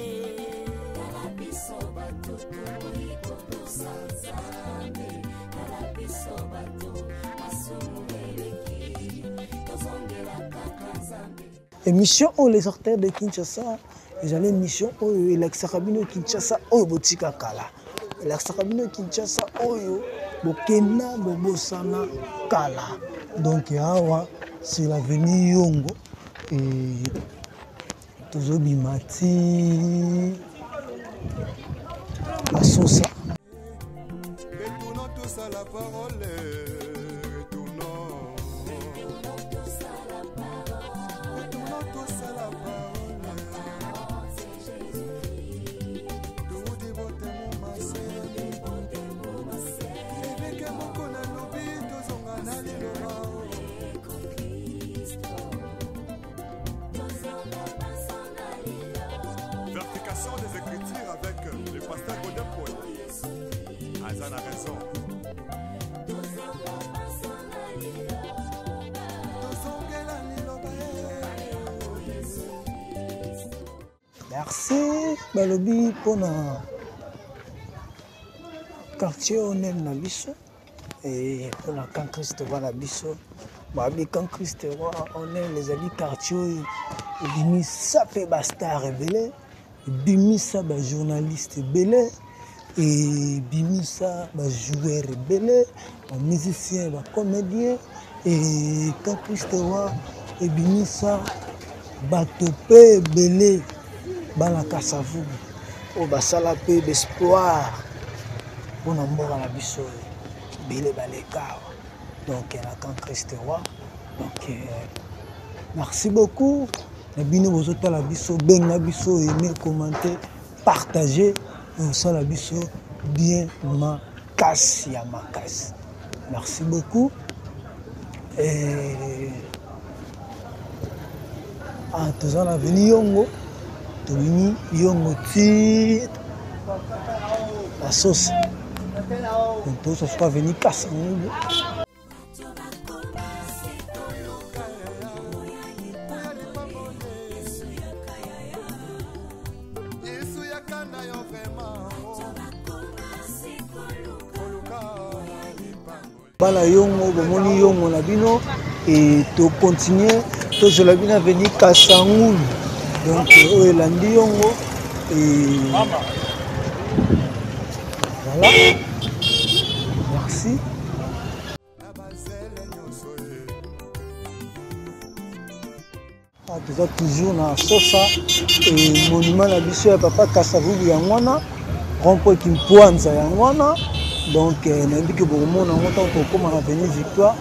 Tala biso bato toboyi kotosa Nzambe. Tala biso bato, masumu eleki. Tozongela kaka Nzambe. Émission oyo, Les Artères de Kinshasa, ezali émission oyo elakisaka bino Kinshasa oyo botika kala, elakisaka bino Kinshasa oyo bokenda bobosana kala. Donc awa c'est l'avenue Yongo et tozobima ti Basosa. Retournons tous à la parole. Retournons. Retournons tous à la parole. Toudi botemo mase. Évêque moko nalobi tozonga na liloba. Vérification des Écritures avec le pasteur Godin Paul. Aza na raison. Tozongela liloba. Merci. Balobi mpona quartier Onel na biso e mpona camp Christ Roi na biso. Babi camp Christ Roi Onel ezali quartier oyo ebimisa mpe bastar ebele, ebimisa bajournaliste ebele, ebimisa bajoueur ebele, bamusicien, bacomédien. E camp Christ Roi ebimisa bato mpe ebele, bana Kasavubu oyo basala mpe baespoir mpona mboka na biso oyo, ebele baleka awa. Donc na camp Christ Roi. Donc merci beaucoup na bino bozotala biso. Benga biso, aime, commenter, partager, osala biso bien makasi ya makasi. Merci beaucoup. Et Ah, toza na avenue Yongo, tobimi Yongo ti na Sosa. Donc tozwa sikoyo avenue Kasangulu. Bana Yongo, bomoni Yongo na bino et to continuer tozela bino avenue Kasangulu. Donc oyo elandi Yongo et voilà. Merci. Ah, toza toujours na Sosa et monument na biso ya papa Kasavubu yango wana, rond-point Kimpwanza yango wana. Donc nayebi ke bokomona yango ntango tokóma na avenue Victoire,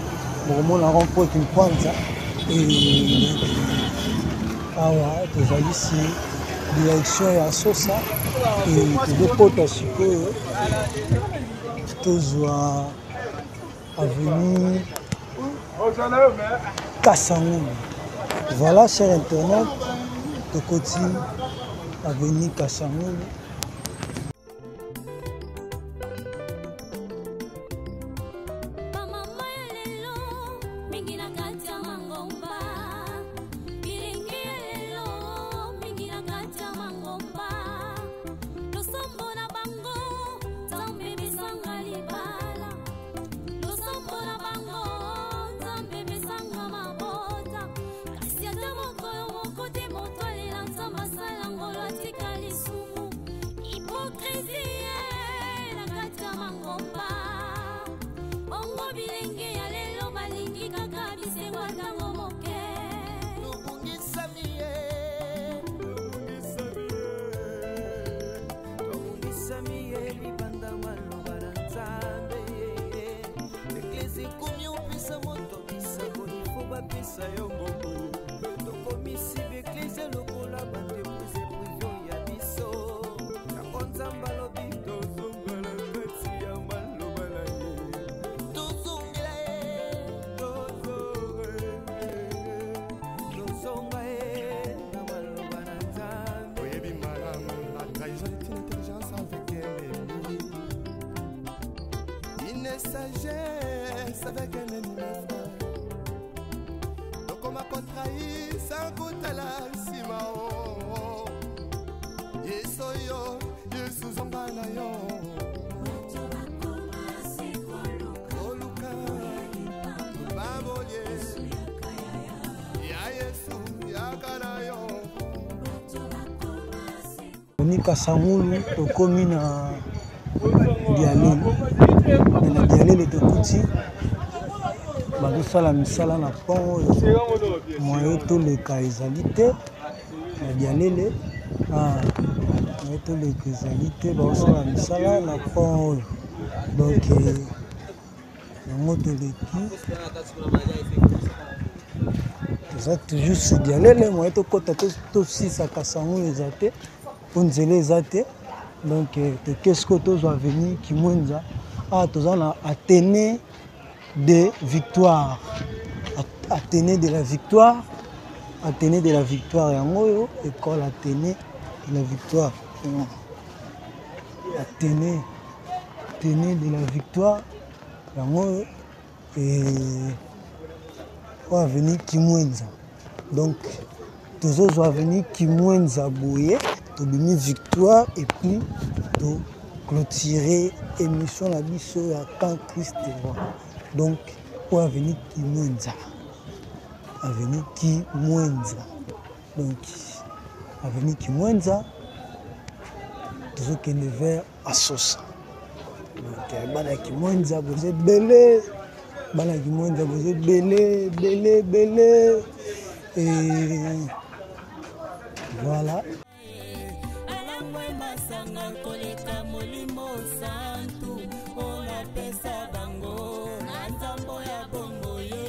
bokomona rond-point Kimpwanza. Et donc awa tozali si direction ya Sosa et tozokota sikoyo tozwa avenue Kasangulu. Voilà, cher internaute, tokoti avenue Kasangulu. Bamama ya lelo mingi na kati ya mangomba, bilenge ya lelo mingi na kati ya mangomba, losambo na bango Nzambe besanga libala, losambo na bango Nzambe besanga mabota, kasi ata mokolo moko te moto alela Nzambe asala ngolo atika lisumu, hypocrisie na kati ya mangomba. Bongo bilenge ya lelo balingi kaka bisengo ya ntango moke. Tobungisami ye, tobungisami ye libanda maloba na Nzambe. Eglise ekomi opesa moto bisakoli fo bapesa yo mbongo. Tokomisi baeglise lokola baentreprise prive ya biso. Yango Nzambe alobi tozongela kati ya maloba na ye, tozongela ye, tozonga ye na maloba na Nzambe. Oyebi malamu, la trahison est une intelligence avec ennemi, une sagesse avec un ennemi, mes frères. Tokoma kotrahir sans kotala nsima. O Yesu oyo, Yesu zonga na yo. Koluka bambolie ya Yesu yaka na yo. Avenue Kasangulu, tokomi na Dialele. Na Dialele tokuti bazosala misala na pont oyo, moyen toleka ezali te na Dialele. Ah, moyen toleka ezali te, bazosala misala na pont oyo. Donc yango toleki, toza toujours sur Dialele, moyen tokɔta tosisa Kasangulu eza te, mpo nzela eza te. Donc toke sikoyo tozwa avenue Kimwenza. Awa toza na Athénée de Victoire, Athénée de la Victoire, Athénée de la Victoire yango oyo, école Athénée de la Victoire, Athénée, Athénée de la Victoire yango oyo, et oyo avenue Kimwenza. Donc tozozwa avenue Kimwenza boye, tobimi Victoire et puis to clôturer émission na biso ya Camp Christ Roi. Donc oyo avenue Kimwenza, avenue Kimwenza, donc avenue Kimwenza tozokende vers Asosa. Donc bana ya Kimwenza boza ebele, bana ya Kimwenza boza ebele ebele ebele. Et voilà. Alangwe masanga koleka molimo santu onapesa bango na nzambo ya bongo ye.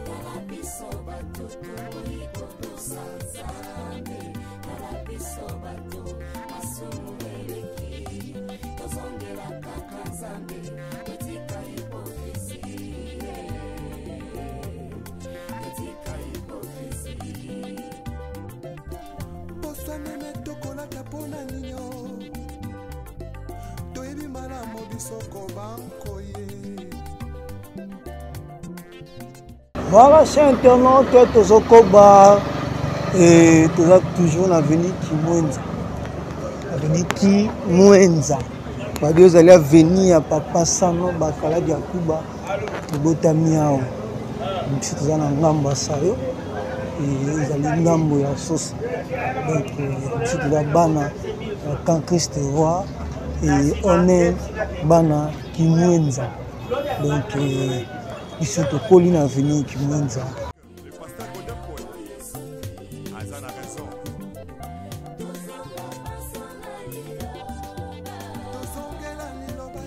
Tala biso bato tokoki kotosa Nzambe, tala biso bato masumu eleki, tozongela kaka Nzambe, totika hypocrisie, totika hypocrisie. lisoko bankoye. Voilà, chers internautes, tozokoba et toza toujours na avenue Kimwenza. Avenue Kimwenza. Babi ozali avenue ya Papa Sano Bakaladi ya Kuba tobotami awa. Biso toza na ngambo ya Sayo ezali ngambo ya Sosa. Donc biso toza bana ya Camp Christ Roi et on est bana Kimwenza. Donc biso tokoli na avenue Kimwenza. Le pasteur Godin Poi aza na raison. Tozongela liloba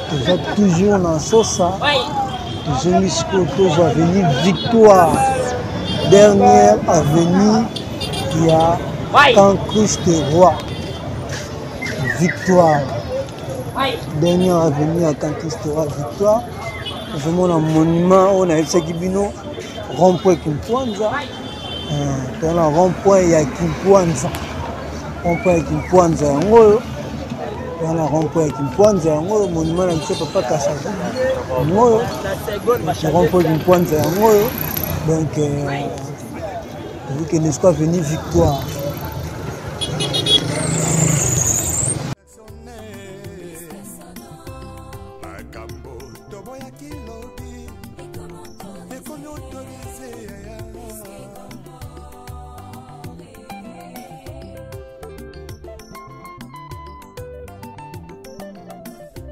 Toza toujours na Sosa. Tozongi sikoyo tozwa avenue Victoire, dernière avenue ya Camp Christ Roi. Victoire, dernière avenue ya Camp Christ Roi Victoire. Ozomona monument oyo nayebisaki bino, rond-point Kimpwanza. Toza na rond-point ya Kimpwanza, rond-point ya Kimpwanza yango oyo. Toza na rond-point ya Kimpwanza yango oyo, monument na biso Papa Kasavubu yango oyo, rond-point Kimpwanza yango oyo. Donc tozokende sikoyo avenue Victoire. Makambo toboyaki lobi ekomi autorise.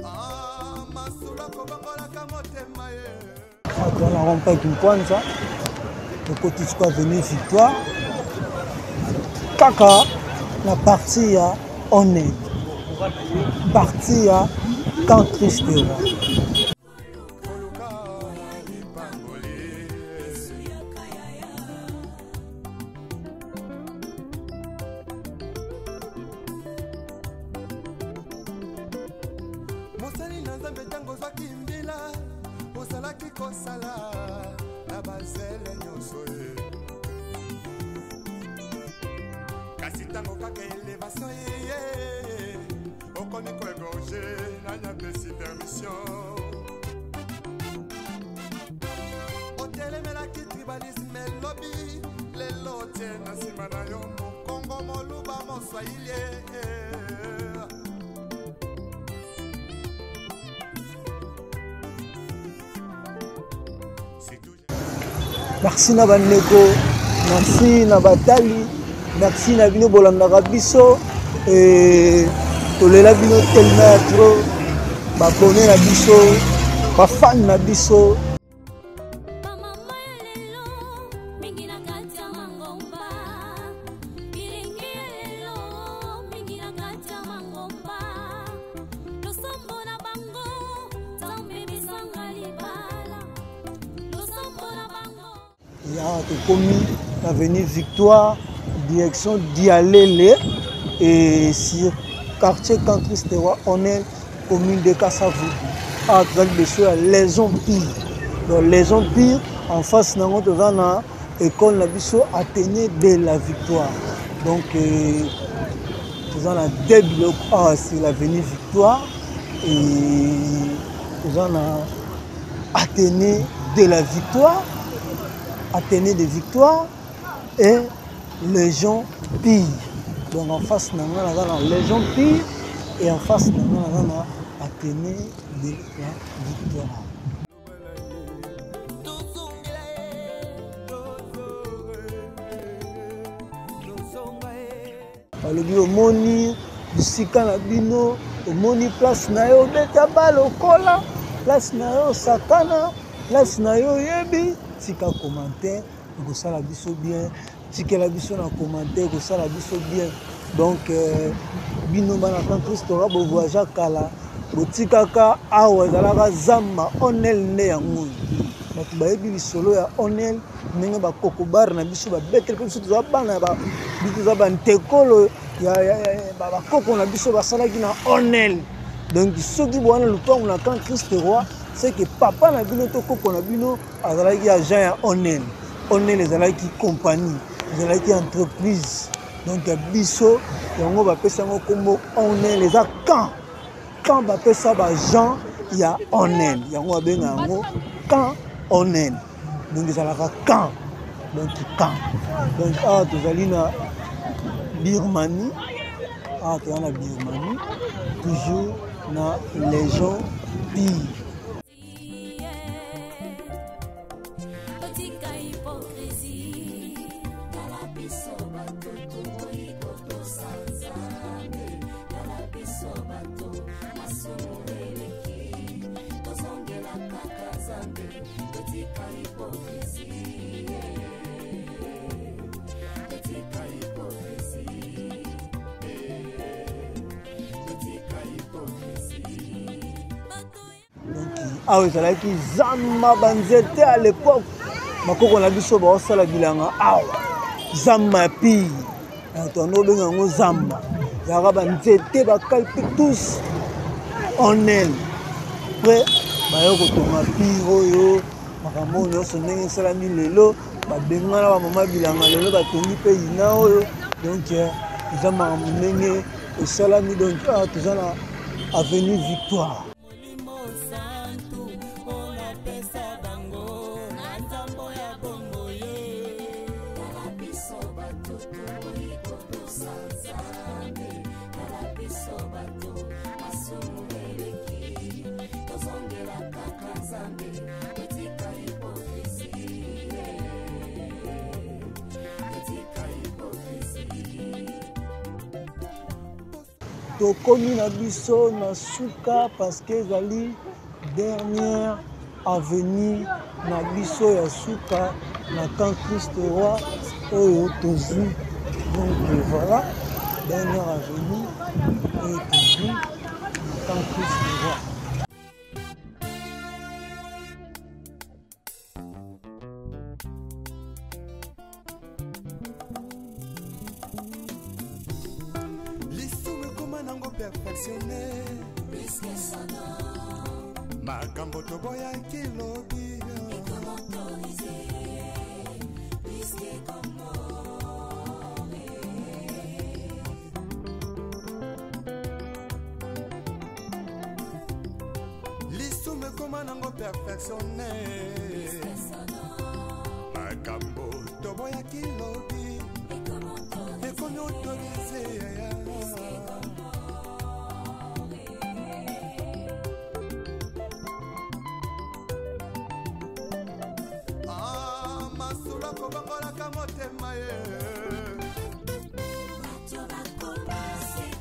Ah, masolo akobongolaka motema ye. Toza na rond-point Kimpwanza, tokoti sikoyo avenue Victoire, kaka na partie ya Onel, partie ya Camp Christ Roi. Koluka lipamboli. Mosali na Nzambe, ntango ozwaki mbila, ozalaki kosala na bazele nyonso ye, kasi ntango kaka elevation ye, okomi koegorge. Nani apesi permission? Otelemelaki tribalisme elobi, lelo otie na nsima na yo mokongo, moluba, moswahili. Merci na bandeko, merci na batali, merci na bino bolandaka biso. Tolela bino tellement ya trop, babone na biso, bafane na biso. Bamama ya lelo mingi na kati ya mangomba, bilingi ya lelo mingi na kati ya mangomba, losambo na bango Nzambe bisanga libala, losambo na bango. Ya tokomi na avenue Victoire, direction Dialele et sur quartier Camp Christ Roi Onel, commune de Kasavubu. Awa toza liboso ya Les Empires. Donc Les Empires, en face nango toza na école na biso Athénée de la Victoire. Donc toza na deux biloko awa sur l'avenue Victoire et toza na Athénée de la Victoire, Athénée de Victoire et Légion Pire. Donc en face na nga naza na Légion Pire et en face na nga naza na Athénée de la Victoire. Balobi omoni bisika na bino, omoni place na yo obeta bale, okola place na yo osakana, place na yo oyebi. Tika commentaire, ekosala biso bien. Tikela biso na commentaire, ekosala biso bien. Donc bino bana Camp Christ Roi bovoyagea kala, botikaka awa ezalaka zamba Onel nde yango oyo. Bato bayebi lisolo ya Onel ndenge bakoko bar na biso babeteli mpe biso toza bana ya biso toza bantekolo ya bakoko na biso basalaki na Onel. Donc soki bowana lupango na Camp Christ Roi, c'est que papa na bino to koko na bino azalaki agent ya Onel. Onel ezalaki compagnie. Ezalaki entreprise donc ya biso, yango bapesa yango nkombo Onel. Eza camp, camp bapesa ba gens ya Onel, yango babenga yango camp Onel. Donc ezalaka camp, donc camp. Donc awa tozali na Birmanie, awa toza na Birmanie, toujours na Légion Pire. Awa ezalaki zamba banzete à l'époque, bakoko na biso baosala bilanga awa, zamba ya pire, tondo obenga yango zamba, ezalaka banzete bacalpictus onel. Après baye kotonga pire oyo, makambo oyo nyonso ndenge esalami lelo, babengana bamama bilanga, lelo batongi mpe ina oyo. Donc eza makambo ndenge esalami. Donc awa toza na avenue Victoire. Tokomi na biso na suka parce que ezali dernière avenue na biso ya suka na camp Christ Roi oyo tozwi. Donc voilà, dernière avenue oyo tozwi na camp Christ Roi. Lisumu ekoma nango perfectionne, makambo toboyaki lobi. Lisumu ekoma nango perfectionne, makambo toboyaki lobi ekomi autorise. Ah, masolo akobongolaka motema ye.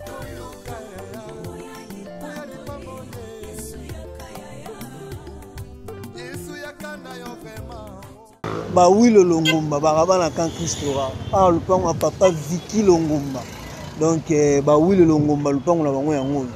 Koluka ya lipamboli. Yesu yaka na yo vraiment. Bawilo Longomba baka bana camp Christora, awa lupango ya papa Vicky Longomba. Donc bawilo Longomba lupango na bango yango oyo.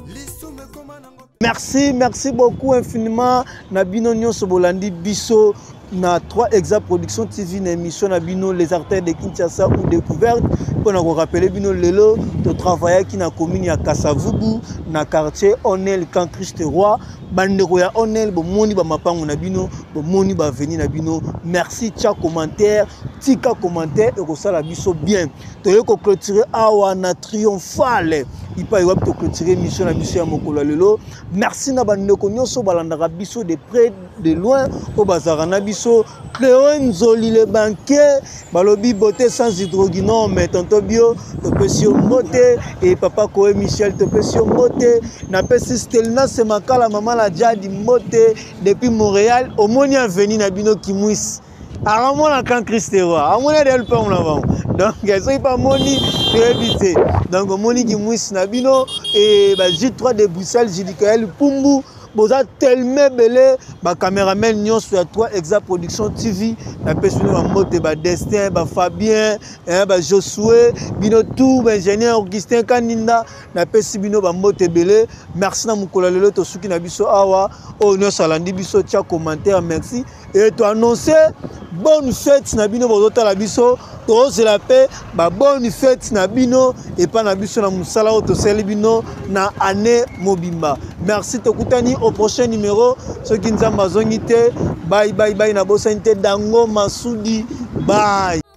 Lisumu ekoma nango. Merci, merci beaucoup infiniment na bino nyonso bolandi biso na 3 Exa Production TV na émission na bino Les Artères de Kinshasa ou Découverte. Pour nous rappeler bino lelo, to travailler qui na commune ya Kasavubu na quartier Onel camp Christ Roi. Bandeko ya Onel bomoni ba mapango na bino, bomoni ba avenue na bino. Merci, tia commentaire, tika commentaire et kosala biso bien. Toye ko clôturer awa na triomphale. Ipa wapi to clôturer mission na biso ya mokolo ya lelo. Merci na bandeko nyonso balandaka biso de près de loin oyo bazalaka na biso. Cléo Nzoli le banquier, balobi beauté sans hydroquinone, mais tonton bio topesi yo mbote, et papa Koé Michel topesi yo mbote, napesi Stelina Semakala mama na Jadi mbote depuis Montréal, omoni avenue na bino Kimwisi. Aramona camp Christ Roi, amoni adel lupango na bango. Donc soki pa moni toyebi te. Donc omoni Kimwisi na bino et ba J3 de Bruxelles, Judikael Pumbu, boza tellement belé ba caméraman nyonso ya 3 Exa Production TV, na pesi bino ba mbote, ba Destin, ba Fabien, hein, ba Josué, bino tout, ba ingénieur Augustin Kaninda, na pesi bino ba mbote belé. Merci na mokolo lelo tosuki na biso awa, oyo nyonso alandi biso tia commentaire, merci. Et to annoncer bonne fête na bino bozotala biso, Tozela mpe babonne fete na bino epai na biso na mosala oyo tosali bino na année mobimba. Merci, tokutani au prochain numéro soki Nzambe azongi te. Bye bye bye, nabosani te Dango Masudi. Bye.